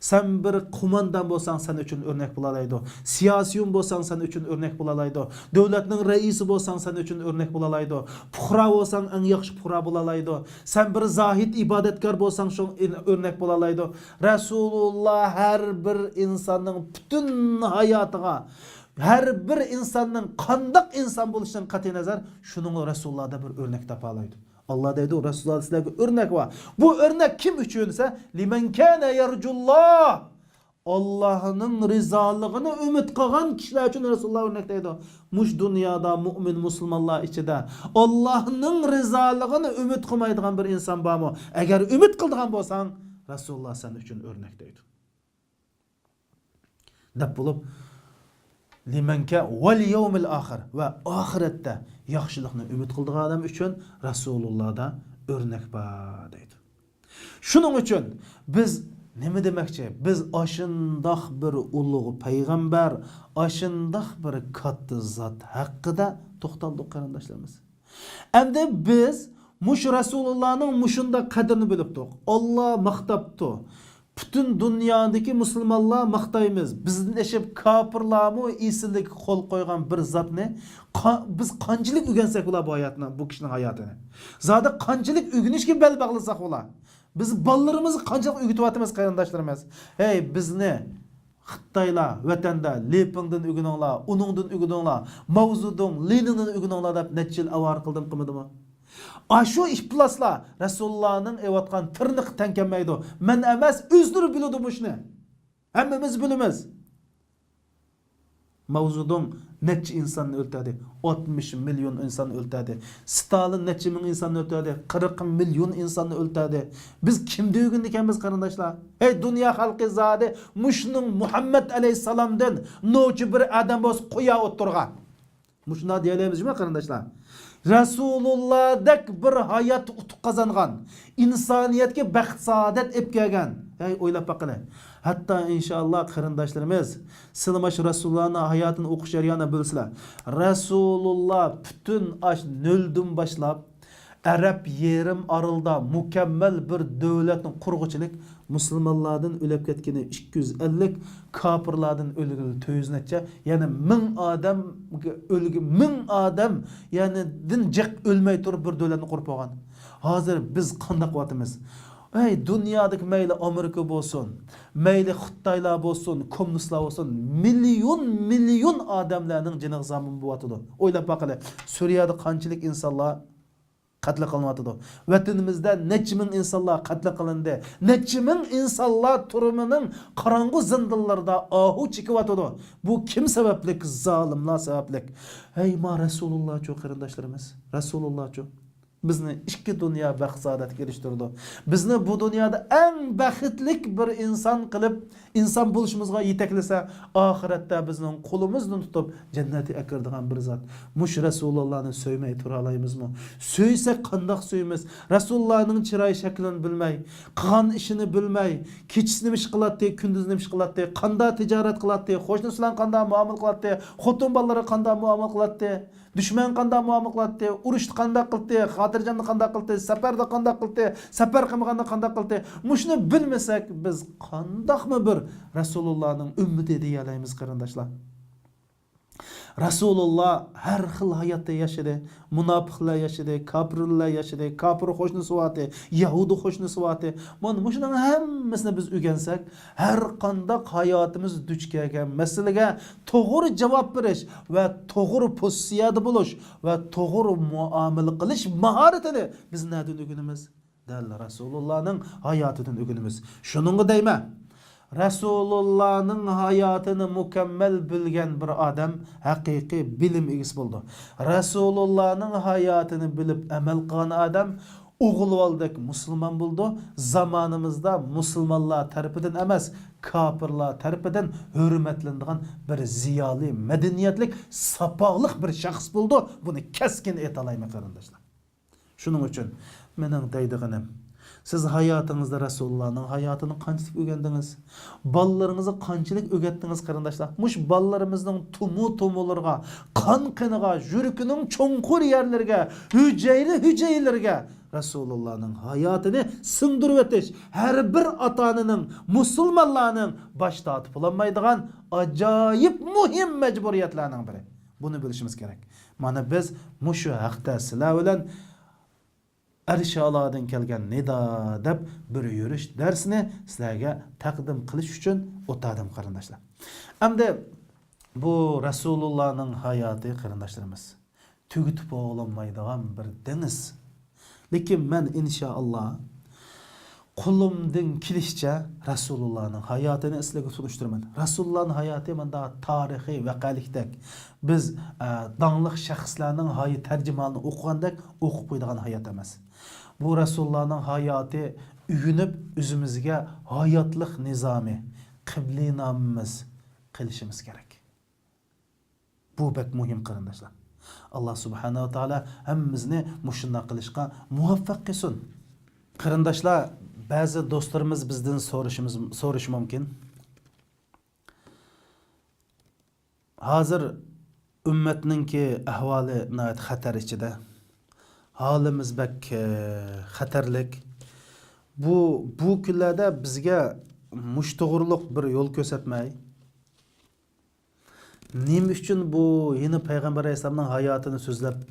سەن بىر قوماندان بولساڭ، سەن ئۈچۈن ئۆرنەك بولالايدۇ. سىياسىيون بولساڭ، سەن ئۈچۈن ئۆرنەك بولالايدۇ. دۆلەتنىڭ رەئىسى بولساڭ، سەن ئۈچۈن ئۆرنەك بولالايدۇ. پۇقرا بولساڭ، ئەڭ ياخشى پۇقرا بولالايدۇ. سەن بىر زاھىد ئىبادەتكار بولساڭ، شۇ ئۆرنەك بولالايدۇ. رەسۇلۇللا ھەر بىر ئىنساننىڭ پۈتۈن ھاياتىغا، ھەر بىر ئىنساننىڭ قانداق ئىنسان بولۇشىدىن قەتئىينەزەر، شۇنىڭغا رەسۇلۇللادا بىر ئۆرنەك تاپالايدۇ. ئاللا دەيدۇ، رەسۇلۇللا سىلەرگە ئۆرنەك بار. بۇ ئۆرنەك كىم ئۈچۈن دېسە، لىمەن كانە يەرجۇللا. ئاللانىڭ رىزالىقىنى ئۈمىد قىلغان كىشىلەر ئۈچۈن رەسۇلۇللا ئۆرنەك دەيدۇ. مۇشۇ دۇنيادا مۇئمىن مۇسۇلمانلار ئىچىدە ئاللانىڭ رىزالىقىنى ئۈمىد قىلمايدىغان بىر ئىنسان بارمۇ؟ ئەگەر ئۈمىد قىلىدىغان بولساڭ، رەسۇلۇللا سەن ئۈچۈن ئۆرنەك دەيدۇ. دەپ بولۇپ، لىمەنكە ۋەل يەۋمىل ئاخىر، ۋە ئاخىرەتتە ياخشىلىقنى ئۈمىد قىلىدىغان ئادەم ئۈچۈن رەسۇلۇللادا ئۆرنەك بار دەيدۇ. شۇنىڭ ئۈچۈن بىز نېمە دېمەكچى؟ بىز ئاشۇنداق بىر ئۇلۇغ پەيغەمبەر، ئاشۇنداق بىر كاتتا زات ھەققىدە توختالدۇق، قېرىنداشلىرىمىز. ئەمدى بىز مۇشۇ رەسۇلۇللانىڭ مۇشۇنداق قەدرىنى بىلىپتۇق. ئاللا ماختاپتۇ. پۈتۈن دۇنيادىكى مۇسۇلمانلار ماختايمىز. بىزدىن ئېشىپ كاپىرلارمۇ ئېسىلىك قول قويغان بىر زاتنى قا-، بىز قانچىلىك ئۆگەنسەك بولا بۇ ھاياتنى، بۇ كىشىنىڭ ھاياتىنى. زادى قانچىلىك ئۆگىنىشكە بەل باغلىساق بولا. بىز بالىلىرىمىزغا قانچىلىك ئۆگىتىۋاتىمىز، قېرىنداشلىرىمىز؟ ھەي، بىزنى خىتايلار ۋەتەندە لېپىڭدىن ئۆگىنىڭلار، ئۇنىڭدىن ئۆگىنىڭلار، ماۋزېدۇڭ، لېنىندىن ئۆگىنىڭلار دەپ نەچچە يىل ئاۋارە قىلدىمۇ قىلمىدىمۇ؟ ئاشۇ ئىپلاسلار رەسۇلۇللانىڭ ئېۋاتقان تىرنىقى تەڭ كەلمەيدۇ. مەن ئەمەس، ئۆزلىرى بىلىدۇ مۇشۇنى. ھەممىمىز بىلىمىز. ماۋزېدۇڭ نەچچە ئىنساننى ئۆلتۈردى؟ ئاتمىش مىليون ئىنساننى ئۆلتۈردى. ستالىن نەچچە مىڭ ئىنساننى ئۆلتۈردى؟ قىرىق مىليون ئىنساننى ئۆلتۈردى. بىز كىمدىن ئۆگەندىكەنمىز، قېرىنداشلار؟ ھەي، دۇنيا خەلقى زادى مۇشۇنىڭ مۇھەممەد ئەلەيھىسسالامدىن نوچى بىر ئادەم بولسا قويا ئوتتۇرىغا. مۇشۇنداق دېيەلەيمىز جۇمۇ، قېرىنداشلار؟ رەسۇلۇللادەك بىر ھاياتتا ئۇتۇق قازانغان، ئىنسانىيەتكە بەخت-سائادەت ئېلىپ كەلگەن. ھەي، ئويلاپ باققىلى. ھەتتا، ئىنشائاللا، قېرىنداشلىرىمىز، سىلىماش رەسۇلۇللانىڭ ھاياتىنى ئوقۇش جەريانىدا بىلىسىلەر. رەسۇلۇللا پۈتۈن ئاش نۆلدىن باشلاپ، ئەرەب يېرىم ئارىلىدا مۇكەممەل بىر دۆلەتنى قۇرغۇچىلىك، مۇسۇلمانلاردىن ئۆلۈپ كەتكىنى ئىككى يۈز ئەللىك، كاپىرلاردىن ئۆلگىلى تۆت يۈز نەچچە، يەنى مىڭ ئادەم، ئۆلگە-، مىڭ ئادەم، يەنى دىن جىق ئۆلمەي تۇرۇپ بىر دۆلەتنى قۇرۇپ بولغان. ھازىر بىز قانداق قىلىۋاتىمىز؟ ئەي، دۇنيادىكى مەيلى ئامېرىكا بولسۇن، مەيلى خىتايلار بولسۇن، كوممۇنىستلار بولسۇن، مىليون، مىليون ئادەملەرنىڭ جېنىغا زامىن بولۇۋاتىدۇ. ئويلاپ باققىلى، سۈرىيەدە قانچىلىك ئىنسانلار قەتل قىلىنىۋاتىدۇ. ۋەتىنىمىزدە نەچچە مىڭ ئىنسانلار قەتل قىلىندى. نەچچە مىڭ ئىنسانلار تۈرمىنىڭ قاراڭغۇ زىندانلىرىدا ئاھۇ چېكىۋاتىدۇ. بۇ كىم سەۋەبلىك؟ زالىملار سەۋەبلىك. ھەي، ما رەسۇلۇللاچۇ، قېرىنداشلىرىمىز؟ رەسۇلۇللاچۇ؟ بىزنى ئىككى دۇنيا بەخت-سائادەتكە ئېرىشتۈرىدۇ. بىزنى بۇ دۇنيادا ئەڭ بەختلىك بىر ئىنسان قىلىپ، ئىنسان بولۇشىمىزغا يېتەكلىسە، ئاخىرەتتە بىزنىڭ قولىمىزدىن تۇتۇپ، جەننەتكە ئەكىرىدىغان بىر زات. مۇشۇ رەسۇلۇللانى سۆيمەي تۇرالايمىزمۇ؟ سۆيسەك، قانداق سۆيىمىز؟ رەسۇلۇللانىڭ چىراي شەكلىنى بىلمەي، قىلغان ئىشىنى بىلمەي، كېچىسى نېمە ئىش قىلاتتى، كۈندۈزى نېمە ئىش قىلاتتى، قانداق تىجارەت قىلاتتى، قوشنىسى بىلەن قانداق مۇئامىلە قىلاتتى، خوتۇن بالىلىرى قانداق مۇئامىلە قىلاتتى، دۈشمەن قانداق مۇئامىلە قىلاتتى، ئۇرۇشتا قانداق قىلاتتى، خاتىرجەمدە قانداق قىلاتتى، سەپەردە قانداق قىلاتتى، سەپەر قىلمىغاندا قانداق قىلاتتى. مۇشۇنى بىلمىسەك، بىز قانداقمۇ بىر رەسۇلۇللانىڭ ئۈممىتى دېيەلەيمىز، قېرىنداشلار؟ رەسۇلۇللا ھەر خىل ھاياتتا ياشىدى. مۇناپىقلار ياشىدى، كاپىرلار ياشىدى، كاپىر قوشنىسى بارتى، يەھۇدىي قوشنىسى بارتى. مانا مۇشۇنىڭ ھەممىسىنى بىز ئۆگەنسەك، ھەر قانداق ھاياتىمىز دۇچ كەلگەن مەسىلىگە توغرا جاۋاب بېرىش ۋە توغرا پوزىتسىيەدە بولۇش ۋە توغرا مۇئامىلە قىلىش ماھارىتىنى بىز نەدىن ئۆگىنىمىز؟ دەل رەسۇلۇللانىڭ ھاياتىدىن ئۆگىنىمىز. شۇنىڭغا دەيمەن، رەسۇلۇللانىڭ ھاياتىنى مۇكەممەل بىلگەن بىر ئادەم ھەقىقىي بىلىم ئىگىسى بولىدۇ. رەسۇلۇللانىڭ ھاياتىنى بىلىپ ئەمەل قىلغان ئادەم ئوغۇل بالىدەك مۇسۇلمان بولىدۇ. زامانىمىزدا مۇسۇلمانلار تەرىپىدىن ئەمەس، كاپىرلار تەرىپىدىن ھۆرمەتلىنىدىغان بىر زىيالىي، مەدەنىيەتلىك، ساپالىق بىر شەخس بولىدۇ. بۇنى كەسكىن ئېيتالايمەن، قېرىنداشلار. شۇنىڭ ئۈچۈن مېنىڭ دەيدىغىنىم، سىز ھاياتىڭىزدا رەسۇلۇللانىڭ ھاياتىنى قانچىلىك ئۆگەندىڭىز؟ بالىلىرىڭىزغا قانچىلىك ئۆگەتتىڭىز، قېرىنداشلار؟ مۇشۇ بالىلىرىمىزنىڭ تومۇر-تومۇرلىرىغا، قان-قېنىغا، يۈرىكىنىڭ چوڭقۇر يەرلىرىگە، ھۈجەيرە-ھۈجەيرىلىرىگە رەسۇلۇللانىڭ ھاياتىنى سىڭدۈرۈۋېتىش ھەر بىر ئاتا-ئانىنىڭ، مۇسۇلمانلارنىڭ باش تارتىپ بولالمايدىغان ئاجايىپ مۇھىم مەجبۇرىيەتلەرنىڭ بىرى. بۇنى بىلىشىمىز كېرەك. مانا بىز مۇشۇ ھەقتە سىلەر بىلەن ئەرشئەلادىن كەلگەن نىدا دەپ بىر يۈرۈش دەرسىنى سىلەرگە تەقدىم قىلىش ئۈچۈن ئولتۇردۇم، قېرىنداشلار. ئەمدى بۇ رەسۇلۇللانىڭ ھاياتى، قېرىنداشلىرىمىز، تۈگىتىپ بولالمايدىغان بىر دېڭىز. لېكىن مەن، ئىنشائاللا، قولۇمدىن كېلىشىچە رەسۇلۇللانىڭ ھاياتىنى سىلەرگە تونۇشتۇرىمەن. رەسۇلۇللانىڭ ھاياتى مۇنداق تارىخىي ۋەقەلىكتەك، بىز، ئە، داڭلىق شەخسلەرنىڭ ھاي-، تەرجىمھالىنى ئوقۇغاندەك ئوقۇپ قويىدىغان ھايات ئەمەس. بۇ رەسۇلۇللانىڭ ھاياتى ئۆگىنىپ، ئۆزىمىزگە ھاياتلىق نىزامى، قىبلىنامىمىز قىلىشىمىز كېرەك. بۇ بەك مۇھىم، قېرىنداشلار. ئاللا سۇبھانەھۇ ۋە تائالا ھەممىمىزنى مۇشۇنداق قىلىشقا مۇۋەپپەق قىلسۇن. قېرىنداشلار، بەزى دوستلىرىمىز بىزدىن سورىشىمىز، سورىشى مۇمكىن. ھازىر ئۈممەتنىڭكى ئەھۋالى ناھايىتى خەتەر ئىچىدە. ھالىمىز بەك، ئە، خەتەرلىك. بۇ، بۇ كۈنلەردە بىزگە مۇشۇ توغرۇلۇق بىر يول كۆرسەتمەي، نېمە ئۈچۈن بۇ يەنە پەيغەمبەر ئەلەيھىسسالامنىڭ ھاياتىنى سۆزلەپ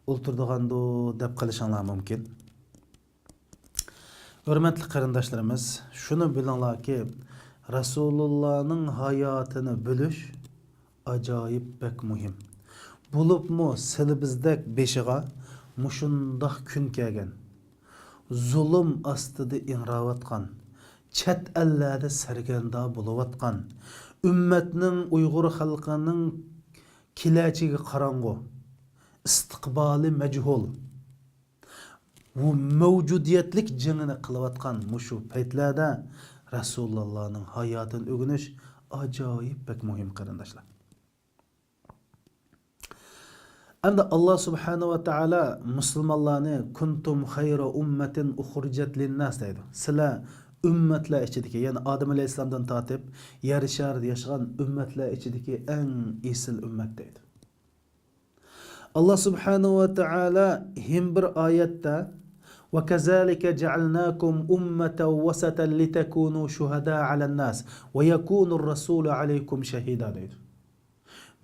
ئولتۇرىدىغاندۇ دەپ قېلىشىڭلار مۇمكىن. ھۆرمەتلىك قېرىنداشلىرىمىز، شۇنى بىلىڭلاركى، رەسۇلۇللانىڭ ھاياتىنى بىلىش ئاجايىپ بەك مۇھىم. بولۇپمۇ سىلىبىزدەك بېشىغا مۇشۇنداق كۈن كەلگەن، زۇلۇم ئاستىدا ئىڭراۋاتقان، چەت ئەللەردە سەرگەردان بولۇۋاتقان، ئۈممەتنىڭ، ئۇيغۇر خەلقىنىڭ كېلەچىكى قاراڭغۇ، ئىستىقبالى مەجھۇل، بۇ مەۋجۇدىيەتلىك جېڭىنى قىلىۋاتقان مۇشۇ پەيتلەردە رەسۇلۇللانىڭ ھاياتىنى ئۆگىنىش ئاجايىپ بەك مۇھىم، قېرىنداشلار. ئەمدى ئاللا سۇبھانەھۇ ۋە تائالا مۇسۇلمانلارنى «كۇنتۇم خەيرە ئۇممەتىن ئۇخرىجەت لىنناس» دەيدۇ. سىلەر ئۈممەتلەر ئىچىدىكى، يەنى ئادەم ئەلەيھىسسالامدىن تارتىپ يەر شارىدا ياشىغان ئۈممەتلەر ئىچىدىكى ئەڭ ئېسىل ئۈممەت دەيدۇ. ئاللا سۇبھانەھۇ ۋە تائالا ھېم بىر ئايەتتە، «وكذلك جعلناكم أمة وسطا لتكونوا شهداء على الناس ويكون الرسول عليكم شهيدا» دەيدۇ.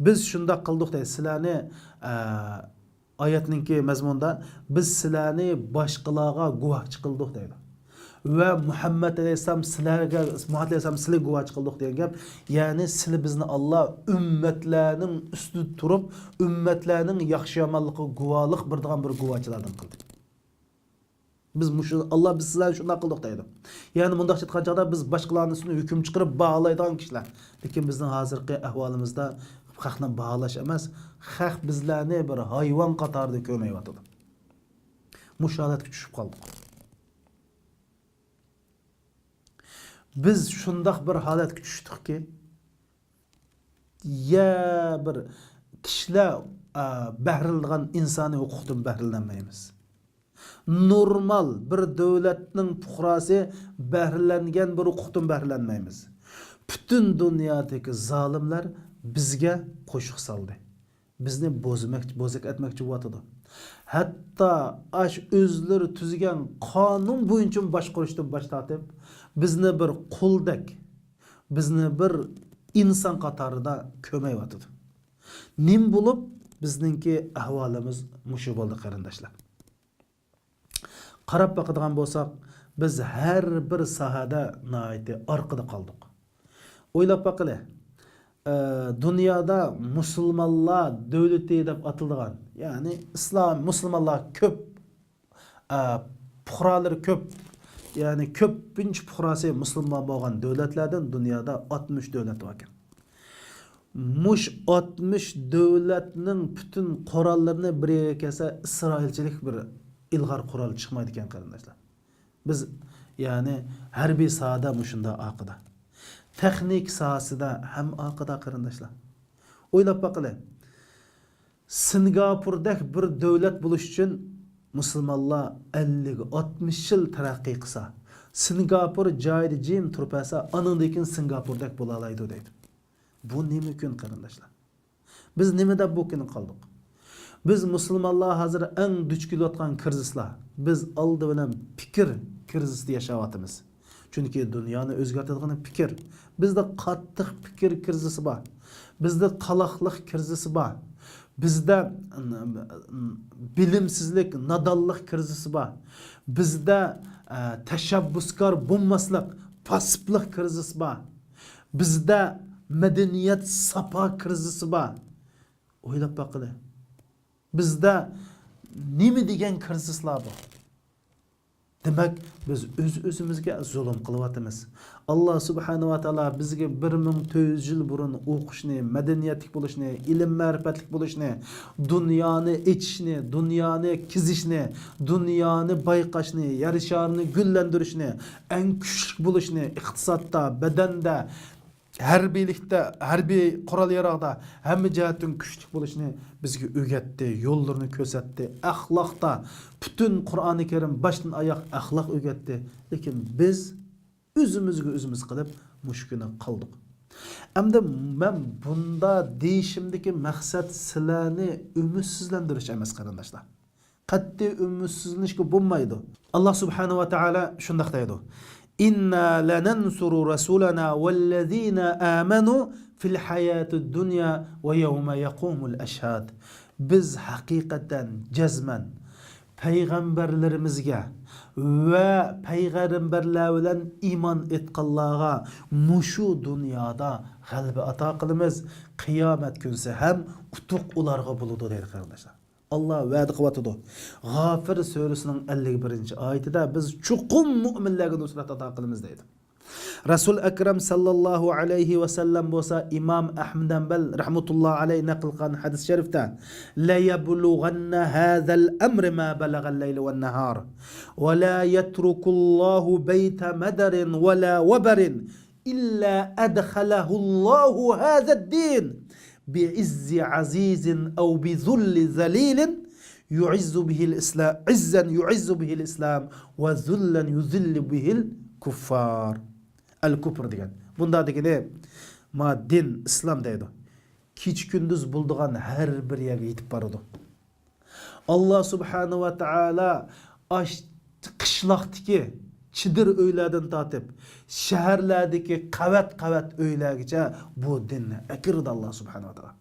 بىز شۇنداق قىلدۇق دەيدۇ. سىلەرنى، ئە، ئايەتنىڭكى مەزمۇنىدا، «بىز سىلەرنى باشقىلارغا گۇۋاھچى قىلدۇق» دەيدۇ. ۋە مۇھەممەد ئەلەيھىسسالام سىلەرگە، مۇھەممەد ئەلەيھىسسالام سىلەرگە گۇۋاھچى قىلدۇق دېگەن گەپ. يەنى سىلى بىزنى ئاللا ئۈممەتلەرنىڭ ئۈستىدە تۇرۇپ، ئۈممەتلەرنىڭ ياخشى يامانلىقىغا گۇۋاھلىق بېرىدىغان بىر گۇۋاھچىلاردىن قىلدى. بىز مۇشۇ، ئاللا بىز سىلەرنى شۇنداق قىلدۇق دەيدۇ. يەنى مۇنداقچە ئېيتقان چاغدا بىز باشقىلارنىڭ ئۈستىدىن ھۆكۈم چىقىرىپ باھالايدىغان كىشىلەر. لېكىن بىزنىڭ ھازىرقى ئەھۋالىمىزدا خەقنى باھالاش ئەمەس، خەق بىزلەرنى بىر ھايۋان قاتارىدا كۆرمەيۋاتىدۇ. مۇشۇ ھالەتكە چۈشۈپ قالدۇق. بىز شۇنداق بىر ھالەتكە چۈشتۇقكى، يا بىر كىشىلەر، ئا، بەھرىلىنىدىغان ئىنسانىي ھوقۇقتىن بەھرىلىنەلمەيمىز. نورمال بىر دۆلەتنىڭ پۇقراسى بەھرىلەنگەن بىر ھوقۇقتىن بەھرىلەنمەيمىز. پۈتۈن دۇنيادىكى زالىملار بىزگە قوشۇق سالدى. بىزنى بوزماق-، بوزەك ئەتمەكچى بولۇۋاتىدۇ. ھەتتا ئاش ئۆزلىرى تۈزگەن قانۇن بويىچە باشقۇرۇشتىن باش تارتىپ، بىزنى بىر قۇلدەك، بىزنى بىر ئىنسان قاتارىدا كۆرمەيۋاتىدۇ. نېمە بولۇپ بىزنىڭكى ئەھۋالىمىز مۇشۇ بولدى، قېرىنداشلار؟ قاراپ باقىدىغان بولساق، بىز ھەر بىر ساھەدە ناھايىتى ئارقىدا قالدۇق. ئويلاپ باقىلى، ئە، دۇنيادا مۇسۇلمانلار دۆلىتى دەپ ئاتىلىدىغان، يەنى ئىسلام، مۇسۇلمانلار كۆپ، ئە، پۇقرالىرى كۆپ، يەنى كۆپىنچە پۇقراسى مۇسۇلمان بولغان دۆلەتلەردىن دۇنيادا ئاتمىش دۆلەت باركەن. مۇش ئاتمىش دۆلەتنىڭ پۈتۈن قوراللىرىنى بىر يەرگە كەلسە، ئىسرائىلچىلىك بىر ئىلغار قورال چىقمايدىكەن، قېرىنداشلار. بىز، يەنى، ھەربىي ساھەدە مۇشۇنداق ئارقىدا. تېخنىكا ساھەسىدە ھەم ئارقىدا، قېرىنداشلار. ئويلاپ باقىلى. سىنگاپوردەك بىر دۆلەت بولۇش ئۈچۈن مۇسۇلمانلار ئەللىك، ئاتمىش يىل تەرەققىي قىلسا، سىنگاپور جايىدا جىم تۇرۇپ بەرسە، ئانىڭدىن كېيىن سىنگاپوردەك بولالايدۇ دەيدۇ. بۇ نېمە كۈن، قېرىنداشلار؟ بىز نېمە دەپ بۇ كۈنگە قالدۇق؟ بىز مۇسۇلمانلار ھازىر ئەڭ دۇچ كېلىۋاتقان كىرىزىسلار. بىز ئالدى بىلەن پىكىر كىرىزىسىدا ياشاۋاتىمىز. چۈنكى دۇنيانى ئۆزگەرتىدىغىنى پىكىر. بىزدە قاتتىق پىكىر كىرىزىسى بار. بىزدە قالاقلىق كىرىزىسى بار. بىزدە، م، م، بىلىمسىزلىك، نادانلىق كىرىزىسى بار. بىزدە، ئە، تەشەببۇسكار بولماسلىق، پاسسىپلىق كىرىزىسى بار. بىزدە مەدەنىيەت ساپا كىرىزىسى بار. ئويلاپ باقىلى. بىزدە نېمە دېگەن كىرىزىسلار بار؟ دېمەك، بىز ئۆز-ئۆزىمىزگە زۇلۇم قىلىۋاتىمىز. ئاللا سۇبھانەھۇ ۋە تائالا بىزگە بىر مىڭ تۆت يۈز يىل بۇرۇن ئوقۇشنى، مەدەنىيەتلىك بولۇشنى، ئىلىم-مەرىپەتلىك بولۇشنى، دۇنيانى ئېچىشنى، دۇنيانى كېزىشنى، دۇنيانى بايقاشنى، يەر شارىنى گۈللەندۈرۈشنى، ئەڭ كۈچلۈك بولۇشنى، ئىقتىسادتا، بەدەندە، ھەربىيلىكتە، ھەربىي قورال-ياراغدا ھەممە جەھەتتىن كۈچلۈك بولۇشنى بىزگە ئۆگەتتى، يوللىرىنى كۆرسەتتى. ئەخلاقتا پۈتۈن قۇرئانى كەرىم باشتىن ئاياغ ئەخلاق ئۆگەتتى. لېكىن بىز ئۆزىمىزگە ئۆزىمىز قىلىپ مۇشۇ كۈنى قالدۇق. ئەمدى مەن بۇندا دېيىشىمدىكى مەقسەت سىلەرنى ئۈمىدسىزلەندۈرۈش ئەمەس، قېرىنداشلار. قەتئىي ئۈمىدسىزلىنىشكە بولمايدۇ. ئاللا سۇبھانەھۇ ۋە تائالا شۇنداق دەيدۇ، «إنا لننصر رسلنا والذين آمنوا في الحياة الدنيا ويوم يقوم الأشهاد». بىز ھەقىقەتەن جەزمەن پەيغەمبەرلىرىمىزگە ۋە پەيغەمبەرلەر بىلەن ئىمان ئېيتقانلارغا مۇشۇ دۇنيادا غەلىبە ئاتا قىلىمىز، قىيامەت كۈنسى ھەم ئۇتۇق ئۇلارغا بولىدۇ دەيدۇ، قېرىنداشلار. ئاللا ۋەدە قىلىۋاتىدۇ. غافىر سۈرىسىنىڭ ئەللىك بىرىنچى ئايىتىدە، «بىز چوقۇم مۆمىنلەرگە نۇسرەت ئاتا قىلىمىز» دەيدۇ. رەسۇل ئەكرەم ساللاللاھۇ ئەلەيھى ۋەسەللەم بولسا ئىمام ئەھمەد ھەمبەل رەھمەتۇللاھى ئەلەيھى نەقىل قىلغان ھەدىس شەرىفتە، لَيَبْلُغَنَّ هَذَا الْأَمْرُ مَا بَلَغَ اللَّيْلُ وَالنَّهَارُ وَلَا يَتْرُكُ اللَّهُ بَيْتَ مَدَرٍ وَلَا وَبَرٍ إِلَّا أَدْخَلَهُ اللَّهُ هَذَا الدِّينَ بِعِزِّ عَزِيزٍ أَوْ بِذُلِّ ذَلِيلٍ يُعِزُّ بِهِ الْإِسْلَامَ، عِزًّا يُعِزُّ بِهِ الْإِسْلَامَ وَذُلًّا يُذِلُّ بِهِ الْكُفَّارَ. ئەل كۇپر دېگەن. بۇندا دېگىنى، ما دىن، ئىسلام دەيدۇ. كېچە-كۈندۈز بولىدىغان ھەر بىر يەرگە يېتىپ بارىدۇ. ئاللا سۇبھانە ۋە تائالا ئاش-، قىشلاقتىكى چېدىر ئۆيلەردىن تارتىپ، شەھەرلەردىكى قەۋەت-قەۋەت ئۆيلەرگىچە بۇ دىننى ئەكىرىدۇ ئاللا سۇبھانە ۋە تائالا.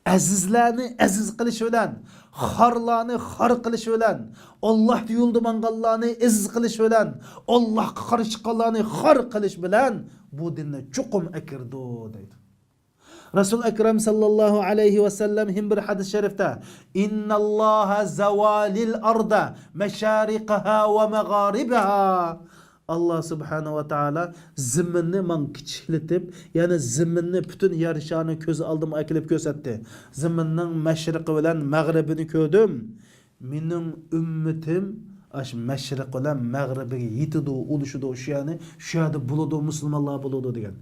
ئەزىزلەرنى ئەزىز قىلىش بىلەن، خارلارنى خار قىلىش بىلەن، ئاللا يولىدا ماڭغانلارنى ئەزىز قىلىش بىلەن، ئاللاغا قارشى چىققانلارنى خار قىلىش بىلەن بۇ دىننى چوقۇم ئەكىرىدۇ دەيدۇ. رەسۇل ئەكرەم ساللاللاھۇ ئەلەيھى ۋەسەللەم ھەم بىر ھەدىس شەرىفتە، إِنَّ اللَّهَ زَوَى لِلْأَرْضِ مَشَارِقَهَا وَمَغَارِبَهَا. ئاللا سۇبھانە ۋە تائالا زېمىننى ماڭا كىچىكلىتىپ، يەنى زېمىننى پۈتۈن يەر شارىنى كۆز ئالدىمغا ئەكېلىپ كۆرسەتتى. زېمىننىڭ مەشرىقى بىلەن مەغرىبىنى كۆردۈم. مېنىڭ ئۈممىتىم ئاشۇ مەشرىق بىلەن مەغرىبىگە يېتىدۇ، ئۇلىشىدۇ، شۇ يەرنى، شۇ يەردە بولىدۇ، مۇسۇلمانلار بولىدۇ دېگەن.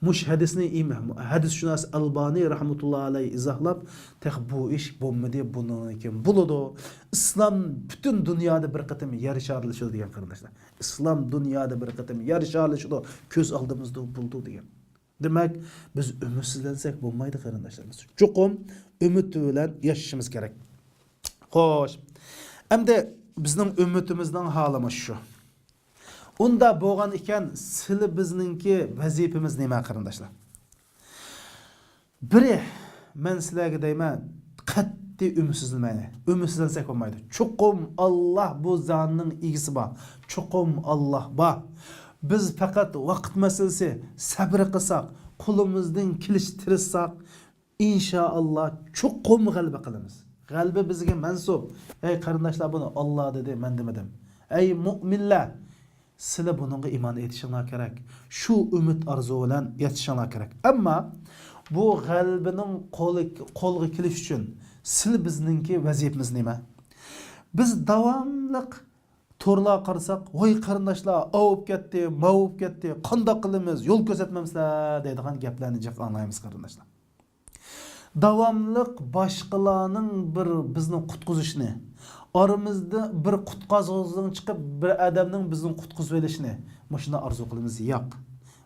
مۇشۇ ھەدىسنى ئىم-، ھەدىسشۇناس ئەلبانى رەھمەتۇللا ئەلەيھى ئىزاھلاپ، تېخى بۇ ئىش بولمىدى، بۇنىڭدىن كېيىن بولىدۇ. ئىسلام پۈتۈن دۇنيادا بىر قېتىم يەر شارلىشىدۇ دېگەن، قېرىنداشلار. ئىسلام دۇنيادا بىر قېتىم يەر شارلىشىدۇ، كۆز ئالدىمىزدا بولىدۇ دېگەن. دېمەك، بىز ئۈمىدسىزلەنسەك بولمايدۇ، قېرىنداشلار. بىز چوقۇم ئۈمىد بىلەن ياشىشىمىز كېرەك. خوش. ئەمدى بىزنىڭ ئۈمىدىمىزنىڭ ھالى مۇشۇ. ئۇندا بولغان ئىكەن، سىلى بىزنىڭكى ۋەزىپىمىز نېمە، قېرىنداشلار؟ بىرى، مەن سىلەرگە دەيمەن، قەتئىي ئۈمىدسىزلىمەيلى. ئۈمىدسىزلەنسەك بولمايدۇ. چوقۇم ئاللا بۇ زاننىڭ ئىگىسى بار. چوقۇم ئاللا بار. بىز پەقەت ۋاقىت مەسىلىسى، سەبرى قىلساق، قولىمىزدىن كېلىشىچە تىرىشساق، ئىنشائاللا چوقۇم غەلىبە قىلىمىز. غەلىبە بىزگە مەنسۇپ. ئەي قېرىنداشلار، بۇنى ئاللا دېدى، مەن دېمىدىم. ئەي مۇئمىنلەر، سىلى بۇنىڭغا ئىمان ئېيتىشىڭلار كېرەك. شۇ ئۈمىد ئارزۇ بىلەن يېتىشىڭلار كېرەك. ئەمما بۇ غەلىبىنىڭ قولى، قولغا كېلىش ئۈچۈن سىلى بىزنىڭكى ۋەزىپىمىز نېمە؟ بىز داۋاملىق تورلارغا قارىساق، ۋاي قېرىنداشلار، ئاۋۇپ كەتتى، ماۋۇپ كەتتى، قانداق قىلىمىز، يول كۆرسەتمەمسىلەر دەيدىغان گەپلەرنى جىق ئاڭلايمىز قېرىنداشلار. داۋاملىق باشقىلارنىڭ بىر بىزنى قۇتقۇزۇشىنى، ئارىمىزدا بىر قۇتقازغۇچىنىڭ چىقىپ، بىر ئادەمنىڭ بىزنى قۇتقۇزۇۋېلىشىنى، مۇشۇنى ئارزۇ قىلىمىز. ياق.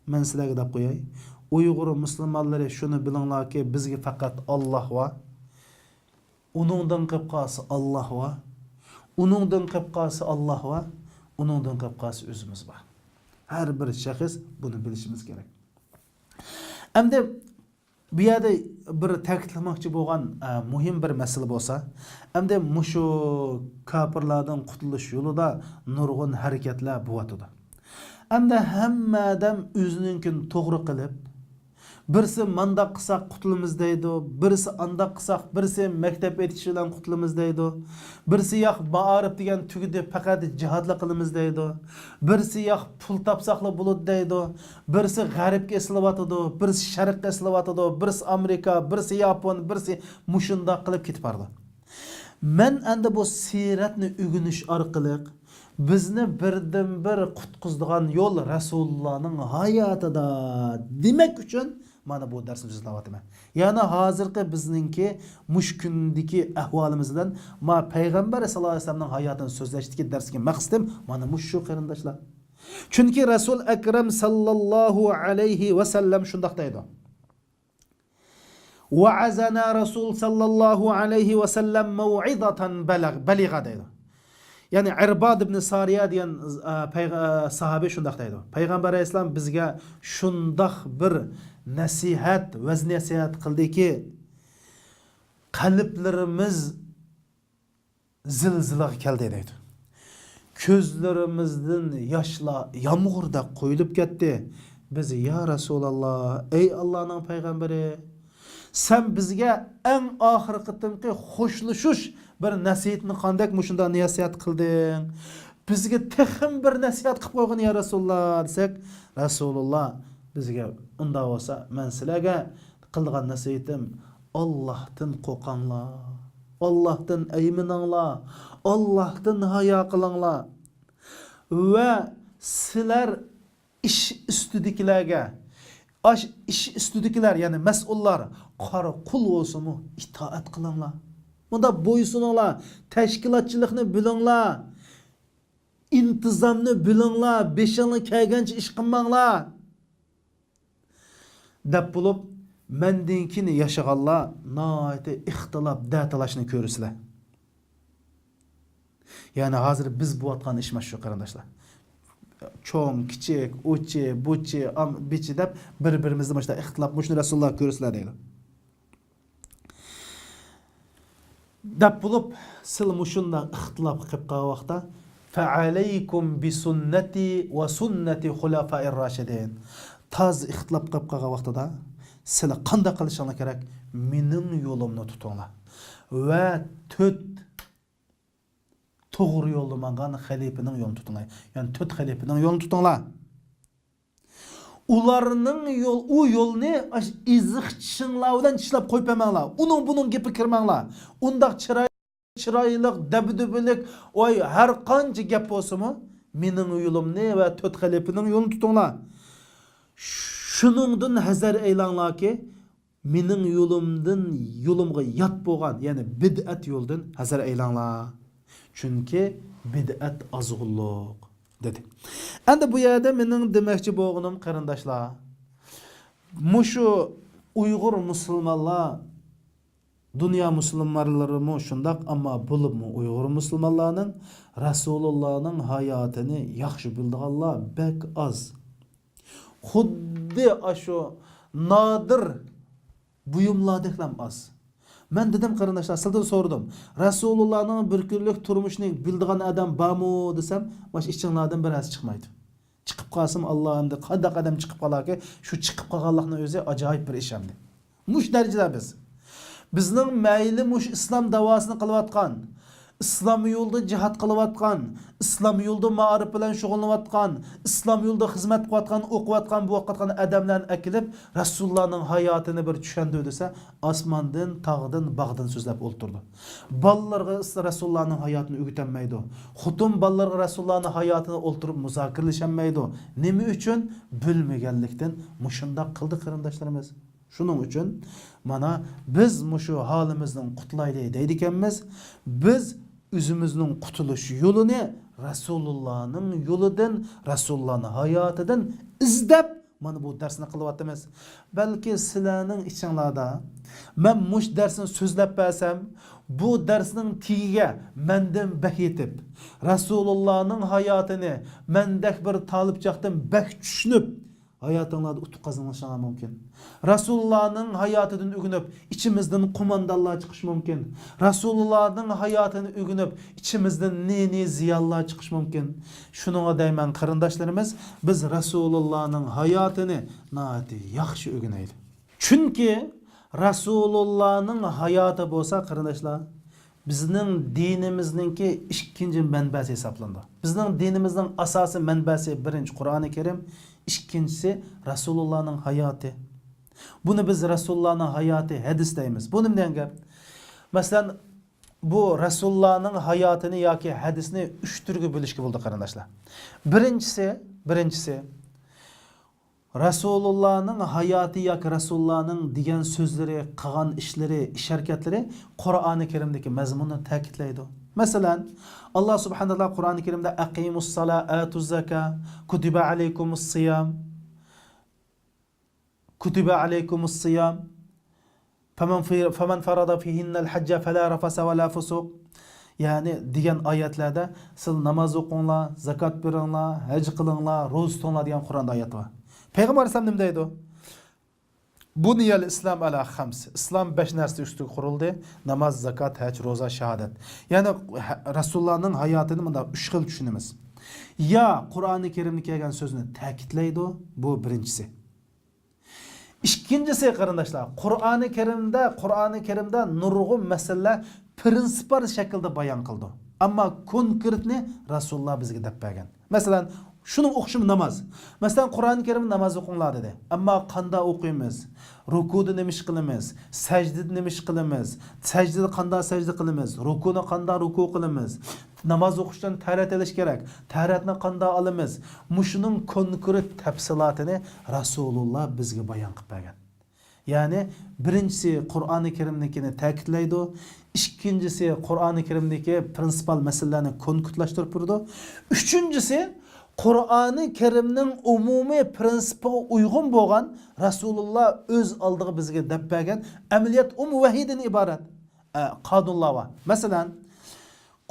مەن سىلەرگە دەپ قوياي. ئۇيغۇر مۇسۇلمانلىرى شۇنى بىلىڭلاركى، بىزگە پەقەت ئاللا بار. ئۇنىڭدىن قېلىپ قالسا ئاللا بار. ئۇنىڭدىن قېلىپ قالسا ئاللا بار. ئۇنىڭدىن قېلىپ قالسا ئۆزىمىز بار. ھەر بىر شەخس بۇنى بىلىشىمىز كېرەك. ئەمدى بۇ يەردە بىر تەكىتلىمەكچى بولغان، ئە، مۇھىم بىر مەسىلە بولسا، ئەمدى مۇشۇ كاپىرلاردىن قۇتۇلۇش يولىدا نۇرغۇن ھەرىكەتلەر بولۇۋاتىدۇ. ئەمدى ھەممە ئادەم ئۆزىنىڭكىنى توغرا قىلىپ، بىرسى مانداق قىلساق قۇتۇلىمىز دەيدۇ، بىرسى ئانداق قىلساق، بىرسى مەكتەپ ئېچىش بىلەن قۇتۇلىمىز دەيدۇ، بىرسى ياق مائارىپ دېگەن تۈگىدى، پەقەت جىھادلا قىلىمىز دەيدۇ، بىرسى ياق پۇل تاپساقلا بولىدۇ دەيدۇ، بىرسى غەربكە ئېسىلىۋاتىدۇ، بىرسى شەرققە ئېسىلىۋاتىدۇ، بىرسى ئامېرىكا، بىرسى ياپون، بىرسى مۇشۇنداق قىلىپ كېتىپ بارىدۇ. مەن ئەمدى بۇ سىرەتنى ئۆگىنىش ئارقىلىق بىزنى بىردىنبىر قۇتقۇزىدىغان يول رەسۇلۇللانىڭ ھاياتىدا دېمەك ئۈچۈن مانا بۇ دەرسنى سۆزلەۋاتىمەن. يەنى ھازىرقى بىزنىڭكى مۇشۇ كۈندىكى ئەھۋالىمىز بىلەن ما پەيغەمبەر ساللاللاھۇ ئەلەيھى ۋەسەللەمنىڭ ھاياتىنى سۆزلەشتىكى دەرسكە مەقسىتىم مانا مۇشۇ، قېرىنداشلار. چۈنكى رەسۇل ئەكرەم ساللاللاھۇ ئەلەيھى ۋەسەللەم شۇنداق دەيدۇ. «وعظنا رسول صلى الله عليه وسلم موعظة بلغ-، بليغة» دەيدۇ. يەنى ئىرباد ئىبن سارىيە دېگەن، ئە، پەيغە-، ئە، ساھابى شۇنداق دەيدۇ. پەيغەمبەر ئەلەيھىسسالام بىزگە شۇنداق بىر نەسىھەت، ۋەز نەسىھەت قىلدىكى، قەلبلىرىمىز زىلزىلىگە كەلدى دەيدۇ. كۆزلىرىمىزدىن ياشلار يامغۇردەك قۇيۇلۇپ كەتتى. بىز، يا رەسۇلاللا، ئەي ئاللانىڭ پەيغەمبىرى، سەن بىزگە ئەڭ ئاخىرقى قېتىمقى خوشلىشىش بىر نەسىھەتنى قاندەك مۇشۇنداق نەسىھەت قىلدىڭ؟ بىزگە تېخىمۇ بىر نەسىھەت قىلىپ قويغىن يا رەسۇلۇللا دېسەك، رەسۇلۇللا بىزگە ئۇنداق بولسا مەن سىلەرگە قىلىدىغان نەسىھىتىم، ئاللاھتىن قورقۇڭلار، ئاللاھتىن ئەيمىنىڭلار، ئاللاھتىن ھايا قىلىڭلار ۋە سىلەر ئىش ئۈستىدىكىلەرگە، ئاش ئىش ئۈستىدىكىلەر، يەنى مەسئۇللار، قارا قۇل بولسىمۇ ئىتائەت قىلىڭلار. مۇنداق بويسۇنۇڭلار، تەشكىلاتچىلىقنى بىلىڭلار، ئىنتىزامنى بىلىڭلار، بېشىڭلار كەلگەنچە ئىش قىلماڭلار دەپ بولۇپ، مەندىن كېيىن ياشىغانلار ناھايىتى ئىختىلاپ، دەتالاشنى كۆرىسىلەر. يەنى ھازىر بىز بولۇۋاتقان ئىش مانا شۇ، قېرىنداشلار. چوڭ، كىچىك، ئۇچى، بۇچى، ئام-، بىچى دەپ بىر-بىرىمىزدە مۇشۇنداق ئىختىلاپ، مۇشۇنى رەسۇلۇللا كۆرسىلە دەيدۇ. دەپ بولۇپ، سىلە مۇشۇنداق ئىختىلاپقا قېلىپ قالغان ۋاقىتتا، فَعَلَيْكُمْ بِسُنَّتِي وَسُنَّةِ خُلَفَاءِ الرَّاشِدِينَ. تاز ئىختىلاپ قېلىپ قالغان ۋاقتىدا سىلە قانداق قىلىشىڭلار كېرەك؟ مېنىڭ يولۇمنى تۇتۇڭلار. ۋە تۆت توغرا يولدا ماڭغان خەلىپىنىڭ يولىنى تۇتۇڭلار. يەنى تۆت خەلىپىنىڭ يولىنى تۇتۇڭلار. ئۇلارنىڭ يول، ئۇ يولنى ئاشۇ ئېزىق چىشىڭلار بىلەن چىشلاپ قويۇپ بەرمەڭلار. ئۇنىڭ بۇنىڭ گېپىگە كىرمەڭلار. ئۇنداق چىراي-، چىرايلىق، دەبدۇبىلىك، ۋاي، ھەر قانچە گەپ بولسىمۇ، مېنىڭ يولۇمنى ۋە تۆت خەلىپىنىڭ يولىنى تۇتۇڭلار. شۇنىڭدىن ھەزەر ئەيلەڭلاركى، مېنىڭ يولۇمدىن، يولۇمغا يات بولغان، يەنى بىدئەت يولدىن ھەزەر ئەيلەڭلار. چۈنكى بىدئەت ئازغۇنلۇق، دېدى. ئەمدى بۇ يەردە مېنىڭ دېمەكچى بولغىنىم، قېرىنداشلار، مۇشۇ ئۇيغۇر مۇسۇلمانلار، دۇنيا مۇسۇلمانلىرىمۇ شۇنداق، ئەمما بولۇپمۇ ئۇيغۇر مۇسۇلمانلارنىڭ رەسۇلۇللانىڭ ھاياتىنى ياخشى بىلىدىغانلار بەك ئاز. خۇددى ئاشۇ نادىر بۇيۇملاردەكلام ئاز. مەن دېدىم، قېرىنداشلار، سىلەردىن سورىدىم، رەسۇلۇللانىڭ بىر كۈنلۈك تۇرمۇشىنى بىلىدىغان ئادەم بارمۇ دېسەم، مانا ئىچىڭلاردىن بىرەرسى چىقمايدۇ. چىقىپ قالسىمۇ، ئاللا ئەمدى قانداق ئادەم چىقىپ قالاركى؟ شۇ چىقىپ قالغانلىقنىڭ ئۆزى ئاجايىپ بىر ئىش ئەمدى. مۇشۇ دەرىجىدە بىز. بىزنىڭ مەيلى مۇشۇ ئىسلام داۋاسىنى قىلىۋاتقان، ئىسلام يولىدا جىھاد قىلىۋاتقان، ئىسلام يولىدا مائارىپ بىلەن شۇغۇللىنىۋاتقان، ئىسلام يولىدا خىزمەت قىلىۋاتقان، ئوقۇۋاتقان، بوۋاققاتقان ئادەملەرنى ئەكېلىپ، رەسۇلۇللانىڭ ھاياتىنى بىر چۈشەندۈر دېسە، ئاسماندىن، تاغدىن، باغدىن سۆزلەپ ئولتۇرىدۇ. بالىلىرىغا رەسۇلۇللانىڭ ھاياتىنى ئۆگىتەلمەيدۇ. خوتۇن بالىلىرىغا رەسۇلۇللانىڭ ھاياتىنى ئولتۇرۇپ مۇزاكىرىلىشەلمەيدۇ. نېمە ئۈچۈن؟ بىلمىگەنلىكتىن مۇشۇنداق قىلدى قېرىنداشلىرىمىز. شۇنىڭ ئۈچۈن مانا بىز مۇشۇ ھالىمىزدىن قۇتۇلايلى دەيدىكەنمىز. بىز ئۆزىمىزنىڭ قۇتۇلۇش يولىنى رەسۇلۇللانىڭ يولىدىن، رەسۇلۇللانىڭ ھاياتىدىن ئىزدەپ، مانا بۇ دەرسنى قىلىۋاتىمىز. بەلكى سىلەرنىڭ ئىچىڭلاردا، مەن مۇشۇ دەرسنى سۆزلەپ بەرسەم، بۇ دەرسنىڭ تېگىگە مەندىن بەك يېتىپ، رەسۇلۇللانىڭ ھاياتىنى مەندەك بىر تالىپچاقتىن بەك چۈشىنىپ، ھاياتىڭلاردا ئۇتۇق قازىنىشىڭلار مۇمكىن. رەسۇلۇللانىڭ ھاياتىدىن ئۆگىنىپ، ئىچىمىزدىن قوماندانلار چىقىشى مۇمكىن. رەسۇلۇللانىڭ ھاياتىنى ئۆگىنىپ، ئىچىمىزدىن نى-نى زىيالىيلار چىقىشى مۇمكىن. شۇنىڭغا دەيمەن، قېرىنداشلىرىمىز، بىز رەسۇلۇللانىڭ ھاياتىنى ناھايىتى ياخشى ئۆگىنەيلى. چۈنكى رەسۇلۇللانىڭ ھاياتى بولسا، قېرىنداشلار، بىزنىڭ دىنىمىزنىڭكى ئىككىنچى مەنبەسى ھېسابلىنىدۇ. بىزنىڭ دىنىمىزنىڭ ئاساسىي مەنبەسى بىرىنچى قۇرئانى كەرىم، ئىككىنچىسى رەسۇلۇللانىڭ ھاياتى. بۇنى بىز رەسۇلۇللانىڭ ھاياتى، ھەدىس دەيمىز. بۇ نېمە دېگەن گەپ؟ مەسىلەن، بۇ رەسۇلۇللانىڭ ھاياتىنى ياكى ھەدىسنى ئۈچ تۈرگە بۆلۈشكە بولىدۇ، قېرىنداشلار. بىرىنچىسى، بىرىنچىسى، رەسۇلۇللانىڭ ھاياتى ياكى رەسۇلۇللانىڭ دېگەن سۆزلىرى، قىلغان ئىشلىرى، ئىش ھەرىكەتلىرى قۇرئانى كەرىمدىكى مەزمۇننى تەكىتلەيدۇ. مەسىلەن، ئاللا سۇبھانەھۇ ۋە تائالا قۇرئانى كەرىمدە، «ئەقىمۇس سالا، ئەتۇز زاكا، كۇتىبە ئەلەيكۇمۇس سىيام، كۇتىبە ئەلەيكۇمۇس سىيام، فَمَنْ فِي-، فَمَنْ فَرَضَ فِيهِنَّ الْحَجَّ فَلَا رَفَثَ وَلَا فُسُوقَ» يەنى دېگەن ئايەتلەردە، «سىلەر ناماز ئوقۇڭلار، زاكات بېرىڭلار، ھەج قىلىڭلار، روزا تۇتۇڭلار» دېگەن قۇرئاندا ئايەت بار. پەيغەمبەر ئەلەيھىسسالام نېمە دەيدۇ؟ «بۇنىيەل ئىسلام ئەلا خەمس»، ئىسلام بەش نەرسە ئۈستىگە قۇرۇلدى، ناماز، زاكات، ھەج، روزا، شاھادەت. يەنى ھە-، رەسۇلۇللانىڭ ھاياتىنى مۇنداق ئۈچ خىل چۈشىنىمىز. يا قۇرئانى كەرىمدە كەلگەن سۆزنى تەكىتلەيدۇ، بۇ بىرىنچىسى. ئىككىنچىسى، قېرىنداشلار، قۇرئانى كەرىمدە، قۇرئانى كەرىمدە نۇرغۇن مەسىلىلەر پرىنسىپال شەكىلدە بايان قىلىدۇ. ئەمما كونكرېتنى رەسۇلۇللا بىزگە دەپ بەرگەن. مەسىلەن، شۇنىڭ ئوخشىمۇ ناماز. مەسىلەن، قۇرئان كەرىمدە ناماز ئوقۇڭلار دېدى. ئەمما قاندا ئوقۇيمىز؟ رۇكۇدا نېمە ئىش قىلىمىز؟ سەجدىدە نېمە ئىش قىلىمىز؟ سەجدىدە قاندا سەجدە قىلىمىز؟ رۇكۇنى قاندا رۇكۇ قىلىمىز؟ ناماز ئوقۇشتىن تەرەت ئېلىش كېرەك. تەرەتنى قاندا ئالىمىز؟ مۇشۇنىڭ كونكرېت تەپسىلاتىنى رەسۇلۇللا بىزگە بايان قىلىپ بەرگەن. يەنى بىرىنچىسى قۇرئانى كەرىمنىڭكىنى تەكىتلەيدۇ، ئىككىنچىسى قۇرئانى كەرىمدىكى پرىنسىپال مەسىلىلەرنى كونكرېتلاشتۇرۇپ بېرىدۇ، ئۈچىنچىسى قۇرئانى كەرىمنىڭ ئومۇمىي پرىنسىپىغا ئۇيغۇن بولغان رەسۇلۇللا ئۆز ئالدىغا بىزگە دەپ بەرگەن ئەمەلىيەت ئۇمۇ ۋەھىيدىن ئىبارەت، ئە، قانۇنلار بار. مەسىلەن،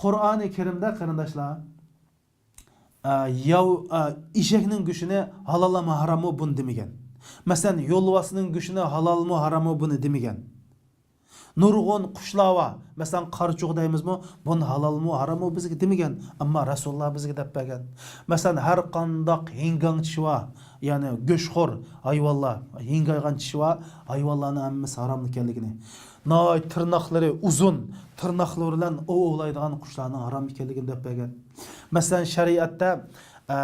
قۇرئانى كەرىمدە، قېرىنداشلار، ئە، ياۋ-، ئە، ئېشەكنىڭ گۆشىنى ھالالمۇ، ھاراممۇ بۇنى دېمىگەن. مەسىلەن، يولۋاسنىڭ گۆشىنى ھالالمۇ، ھاراممۇ بۇنى دېمىگەن. نۇرغۇن قۇشلار بار. مەسىلەن، قارىچۇغ دەيمىزمۇ؟ بۇنى ھالالمۇ، ھاراممۇ بىزگە دېمىگەن. ئەمما رەسۇلۇللا بىزگە دەپ بەرگەن. مەسىلەن، ھەر قانداق ھىڭگاڭ چىشى بار، يەنى گۆشخور ھايۋانلار، ھىڭگايغان چىشى بار ھايۋانلارنىڭ ھەممىسى ھارام ئىكەنلىكىنى، ناھايىتى تىرناقلىرى ئۇزۇن، تىرناقلىرى بىلەن ئوۋ ئوۋلايدىغان قۇشلارنىڭ ھارام ئىكەنلىكىنى دەپ بەرگەن. مەسىلەن، شەرىئەتتە، ئە،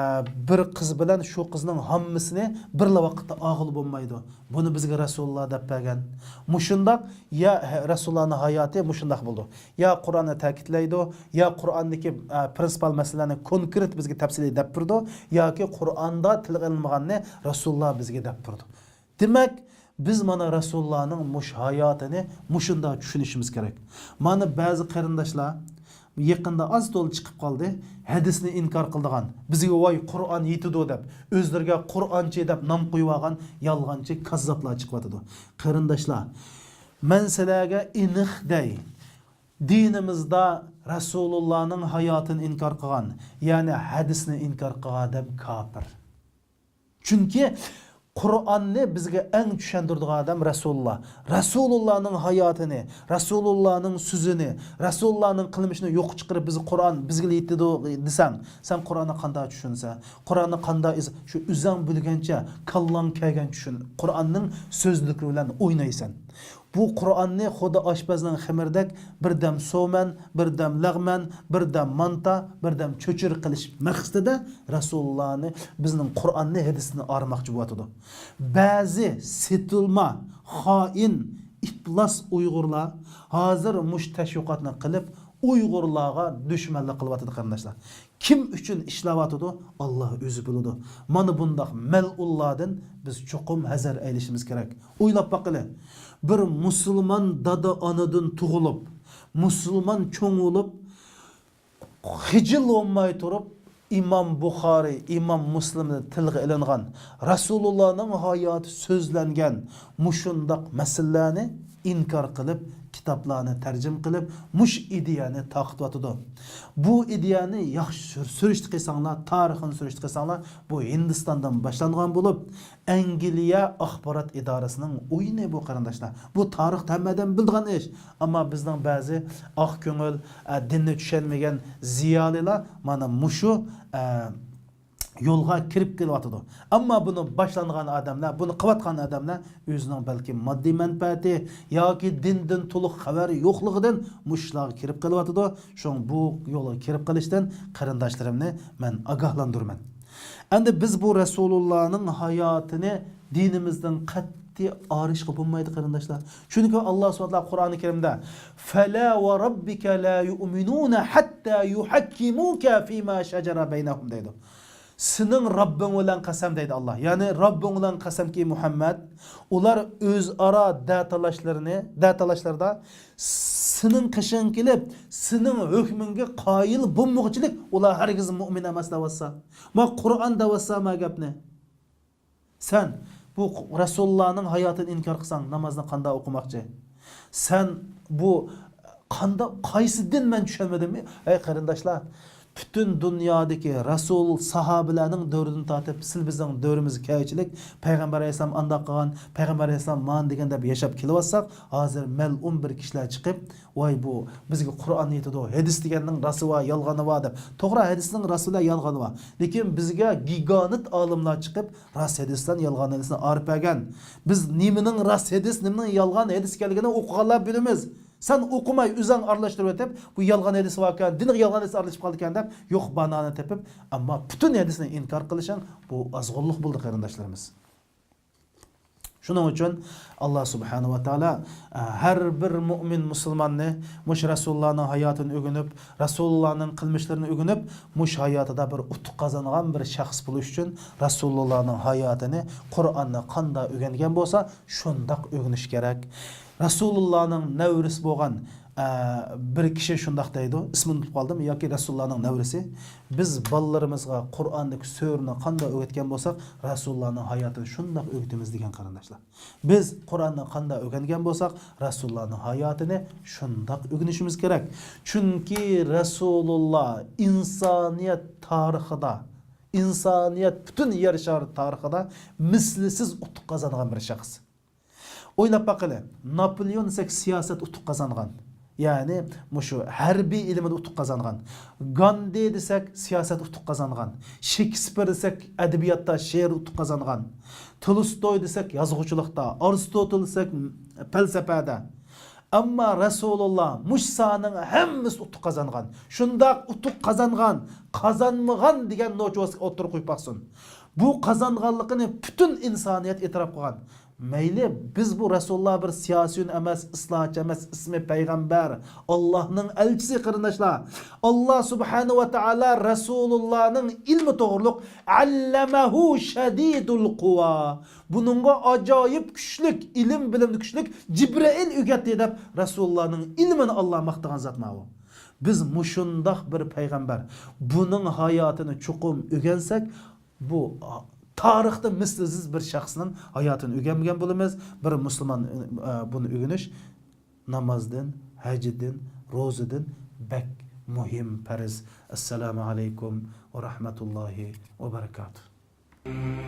بىر قىز بىلەن شۇ قىزنىڭ ھاممىسىنى بىرلا ۋاقىتتا ئالغىلى بولمايدۇ. بۇنى بىزگە رەسۇلۇللا دەپ بەرگەن. مۇشۇنداق، يا ھە-، رەسۇلۇللانىڭ ھاياتى مۇشۇنداق بولىدۇ. يا قۇرئاندا تەكىتلەيدۇ، يا قۇرئاندىكى، ئە، پرىنسىپال مەسىلىلەرنى كونكرېت بىزگە تەپسىلىي دەپ بېرىدۇ، ياكى قۇرئاندا تىلغا ئېلىنمىغاننى رەسۇلۇللا بىزگە دەپ بېرىدۇ. دېمەك، بىز مانا رەسۇلۇللانىڭ مۇشۇ ھاياتىنى مۇشۇنداق چۈشىنىشىمىز كېرەك. مانا بەزى قېرىنداشلار يېقىندا ئاز تولا چىقىپ قالدى، ھەدىسنى ئىنكار قىلىدىغان، بىزگە ۋاي قۇرئان يېتىدۇ دەپ، ئۆزلىرىگە قۇرئانچى دەپ نام قويۇۋالغان يالغانچى كاززاپلار چىقىۋاتىدۇ. قېرىنداشلار، مەن سىلەرگە ئېنىق دەي، دىنىمىزدا رەسۇلۇللانىڭ ھاياتىنى ئىنكار قىلغان، يەنى ھەدىسنى ئىنكار قىلغان ئادەم كاپىر. چۈنكى قۇرئاننى بىزگە ئەڭ چۈشەندۈرىدىغان ئادەم رەسۇلۇللا. رەسۇلۇللانىڭ ھاياتىنى، رەسۇلۇللانىڭ سۆزىنى، رەسۇلۇللانىڭ قىلمىشىنى يوققا چىقىرىپ، بىز قۇرئان بىزگىلا يېتىدۇ دېسەڭ، سەن قۇرئاننى قانداق چۈشىنىسەن؟ قۇرئاننى قانداق ئىز-، شۇ ئۆزۈڭ بىلگەنچە، كاللاڭ كەلگەن چۈشۈن، قۇرئاننىڭ سۆزلۈكى بىلەن ئوينايسەن. بۇ قۇرئاننى خۇددى ئاشپەزنىڭ خېمىرىدەك بىردەم سوۋمەن، بىردەم لەغمەن، بىردەم مانتا، بىردەم چۆچۈرە قىلىش مەقسىتىدە رەسۇلۇللانى، بىزنىڭ قۇرئاننى، ھەدىسنى ئايرىماقچى بولۇۋاتىدۇ. بەزى سېتىلما، خائىن، ئىپلاس ئۇيغۇرلار ھازىر مۇشۇ تەشۋىقاتنى قىلىپ، ئۇيغۇرلارغا دۈشمەنلىك قىلىۋاتىدۇ، قېرىنداشلار. كىم ئۈچۈن ئىشلەۋاتىدۇ؟ ئاللا ئۆزى بىلىدۇ. مانا بۇنداق مەلئۇنلاردىن بىز چوقۇم ھەزەر ئەيلىشىمىز كېرەك. ئويلاپ باقىلى، بىر مۇسۇلمان دادا-ئانىدىن تۇغۇلۇپ، مۇسۇلمان چوڭ بولۇپ، خىجىل بولماي تۇرۇپ، ئىمام بۇخارىي، ئىمام مۇسلىمدا تىلغا ئېلىنغان، رەسۇلۇللانىڭ ھاياتى سۆزلەنگەن مۇشۇنداق مەسىلىلەرنى ئىنكار قىلىپ، كىتابلارنى تەرجىمە قىلىپ، مۇشۇ ئىدىيەنى تارقىتىۋاتىدۇ. بۇ ئىدىيەنى ياخشى سۈر-، سۈرۈشتە قىلساڭلار، تارىخىنى سۈرۈشتە قىلساڭلار، بۇ ھىندىستاندىن باشلانغان بولۇپ، ئەنگلىيە ئاخبارات ئىدارىسىنىڭ ئويۇنى بۇ، قېرىنداشلار. بۇ تارىختا ھەممە ئادەم بىلىدىغان ئىش. ئەمما بىزنىڭ بەزى ئاق كۆڭۈل، ئە، دىننى چۈشەنمىگەن زىيالىيلار مانا مۇشۇ، ئە، يولغا كىرىپ كېلىۋاتىدۇ. ئەمما بۇنى باشلانغان ئادەملەر، بۇنى قىلىۋاتقان ئادەملەر ئۆزىنىڭ بەلكى ماددىي مەنپەئەتى ياكى دىندىن تولۇق خەۋەر يوقلۇقىدىن مۇشۇ ئىشلارغا كىرىپ قېلىۋاتىدۇ. شۇڭا بۇ يولغا كىرىپ قېلىشتىن قېرىنداشلىرىمنى مەن ئاگاھلاندۇرىمەن. ئەمدى بىز بۇ رەسۇلۇللانىڭ ھاياتىنى دىنىمىزدىن قەتئىي ئايرىشقا بولمايدۇ، قېرىنداشلار. چۈنكى ئاللا سۇبھانەھۇ ۋە تائالا قۇرئانى كەرىمدە، فلا وربك لا يؤمنون حتى يحكموك فيما شجر بينهم دەيدۇ. سېنىڭ رەببىڭ بىلەن قەسەم دەيدۇ ئاللا. يەنى رەببىڭ بىلەن قەسەمكى مۇھەممەد، ئۇلار ئۆزئارا دەتالاشلىرىنى، دەتالاشلاردا سېنىڭ قېشىڭغا كېلىپ، سېنىڭ ھۆكمۈڭگە قايىل بولمىغۇچىلىك ئۇلار ھەرگىز مۇئمىن ئەمەس دەۋاتسا. ما قۇرئان دەۋاتسا ما گەپنى. سەن بۇ رەسۇلۇللانىڭ ھاياتىنى ئىنكار قىلساڭ، نامازنى قانداق ئوقۇماقچى؟ سەن بۇ قاندا-، قايسى دىن مەن چۈشەنمىدىم؟ ھەي قېرىنداشلار، پۈتۈن دۇنيادىكى رەسۇل، ساھابىلەرنىڭ دەۋرىدىن تارتىپ سىل بىزنىڭ دەۋرىمىزگە كەلگۈچىلىك، پەيغەمبەر ئەلەيھىسسالام ئانداق قىلغان، پەيغەمبەر ئەلەيھىسسالام مانا دېگەن دەپ ياشاپ كېلىۋاتساق، ھازىر مەلئۇن بىر كىشىلەر چىقىپ، ۋاي بۇ بىزگە قۇرئان يېتىدۇ، ھەدىس دېگەننىڭ راستى بار، يالغىنى بار دەپ. توغرا، ھەدىسنىڭ راستى بار، يالغىنى بار. لېكىن بىزگە گىگانت ئالىملار چىقىپ، راست ھەدىس بىلەن يالغان ھەدىسنى ئايرىپ بەرگەن. بىز نېمىنىڭ راست ھەدىس، نېمىنىڭ يالغان ھەدىس ئىكەنلىكىنى ئوقۇغانلار بىلىمىز. سەن ئوقۇماي ئۆزۈڭ ئارىلاشتۇرۇۋېتىپ، بۇ يالغان ھەدىس باركەن، دىنغا يالغان ھەدىس ئارىلىشىپ قالىدىكەن دەپ، يوق باھانە تېپىپ، ئەمما پۈتۈن ھەدىسنى ئىنكار قىلىشىڭ، بۇ ئازغۇنلۇق بولدى، قېرىنداشلىرىمىز. شۇنىڭ ئۈچۈن ئاللا سۇبھانەھۇ ۋە تائالا، ئە، ھەر بىر مۇئمىن مۇسۇلماننى مۇشۇ رەسۇلۇللانىڭ ھاياتىنى ئۆگىنىپ، رەسۇلۇللانىڭ قىلمىشلىرىنى ئۆگىنىپ، مۇشۇ ھاياتىدا بىر ئۇتۇق قازانغان بىر شەخس بولۇش ئۈچۈن رەسۇلۇللانىڭ ھاياتىنى، قۇرئاننى قانداق ئۆگەنگەن بولسا، شۇنداق ئۆگىنىش كېرەك. رەسۇلۇللانىڭ نەۋرىسى بولغان، ئە، بىر كىشى شۇنداق دەيدۇ، ئىسمىنى ئۇنتۇپ قالدىم، ياكى رەسۇلۇللانىڭ نەۋرىسى، بىز بالىلىرىمىزغا قۇرئاندىكى سۈرىنى قانداق ئۆگەتكەن بولساق، رەسۇلۇللانىڭ ھاياتىنى شۇنداق ئۆگىتىمىز دېگەن، قېرىنداشلار. بىز قۇرئاننى قانداق ئۆگەنگەن بولساق، رەسۇلۇللانىڭ ھاياتىنى شۇنداق ئۆگىنىشىمىز كېرەك. چۈنكى رەسۇلۇللا ئىنسانىيەت تارىخىدا، ئىنسانىيەت پۈتۈن يەر شارى تارىخىدا مىسلىسىز ئۇتۇق قازانغان بىر شەخس. ئويلاپ باقىلى، ناپولېئون دېسەك سىياسەت ئۇتۇق قازانغان. يەنى مۇشۇ ھەربىي ئىلمىدە ئۇتۇق قازانغان. گاندى دېسەك سىياسەت ئۇتۇق قازانغان. شېكسپىر دېسەك ئەدەبىياتتا شېئىر ئۇتۇق قازانغان. تولستوي دېسەك يازغۇچىلىقتا، ئارستوتېل دېسەك پەلسەپەدە. ئەمما رەسۇلۇللا مۇشۇلارنىڭ ھەممىسى ئۇتۇق قازانغان. شۇنداق ئۇتۇق قازانغان، قازانمىغان دېگەن نوچىۋاسكا ئوتتۇرىغا قويۇپ باقسۇن. بۇ قازانغانلىقىنى پۈتۈن ئىنسانىيەت ئېتىراپ قىلغان. مەيلى، بىز بۇ رەسۇلۇللا بىر سىياسىيون ئەمەس، ئىسلاھاتچى ئەمەس، ئىسمى پەيغەمبەر، ئاللاھنىڭ ئەلچىسى، قېرىنداشلار. ئاللا سۇبھانەھۇ ۋە تائالا رەسۇلۇللانىڭ ئىلمى توغرۇلۇق، ئەللەمەھۇ شەدىدۇل قۇۋا. بۇنىڭغا ئاجايىپ كۈچلۈك، ئىلىم بىلىمدە كۈچلۈك جىبرىئىل ئۆگەتتى دەپ رەسۇلۇللانىڭ ئىلمىنى ئاللا ماختىغان زات ماۋۇ. بىز مۇشۇنداق بىر پەيغەمبەر، بۇنىڭ ھاياتىنى چوقۇم ئۆگەنسەك، بۇ تارىختا مىسلىسىز بىر شەخسنىڭ ھاياتىنى ئۆگەنمىگەن بولىمىز. بىر مۇسۇلمان، ئە، بۇنى ئۆگىنىش نامازدىن، ھەجدىن، روزىدىن بەك مۇھىم پەرز. ئەسسالامۇ ئەلەيكۇم ۋە رەھمەتۇللاھى ۋە بەرىكاتۇھ.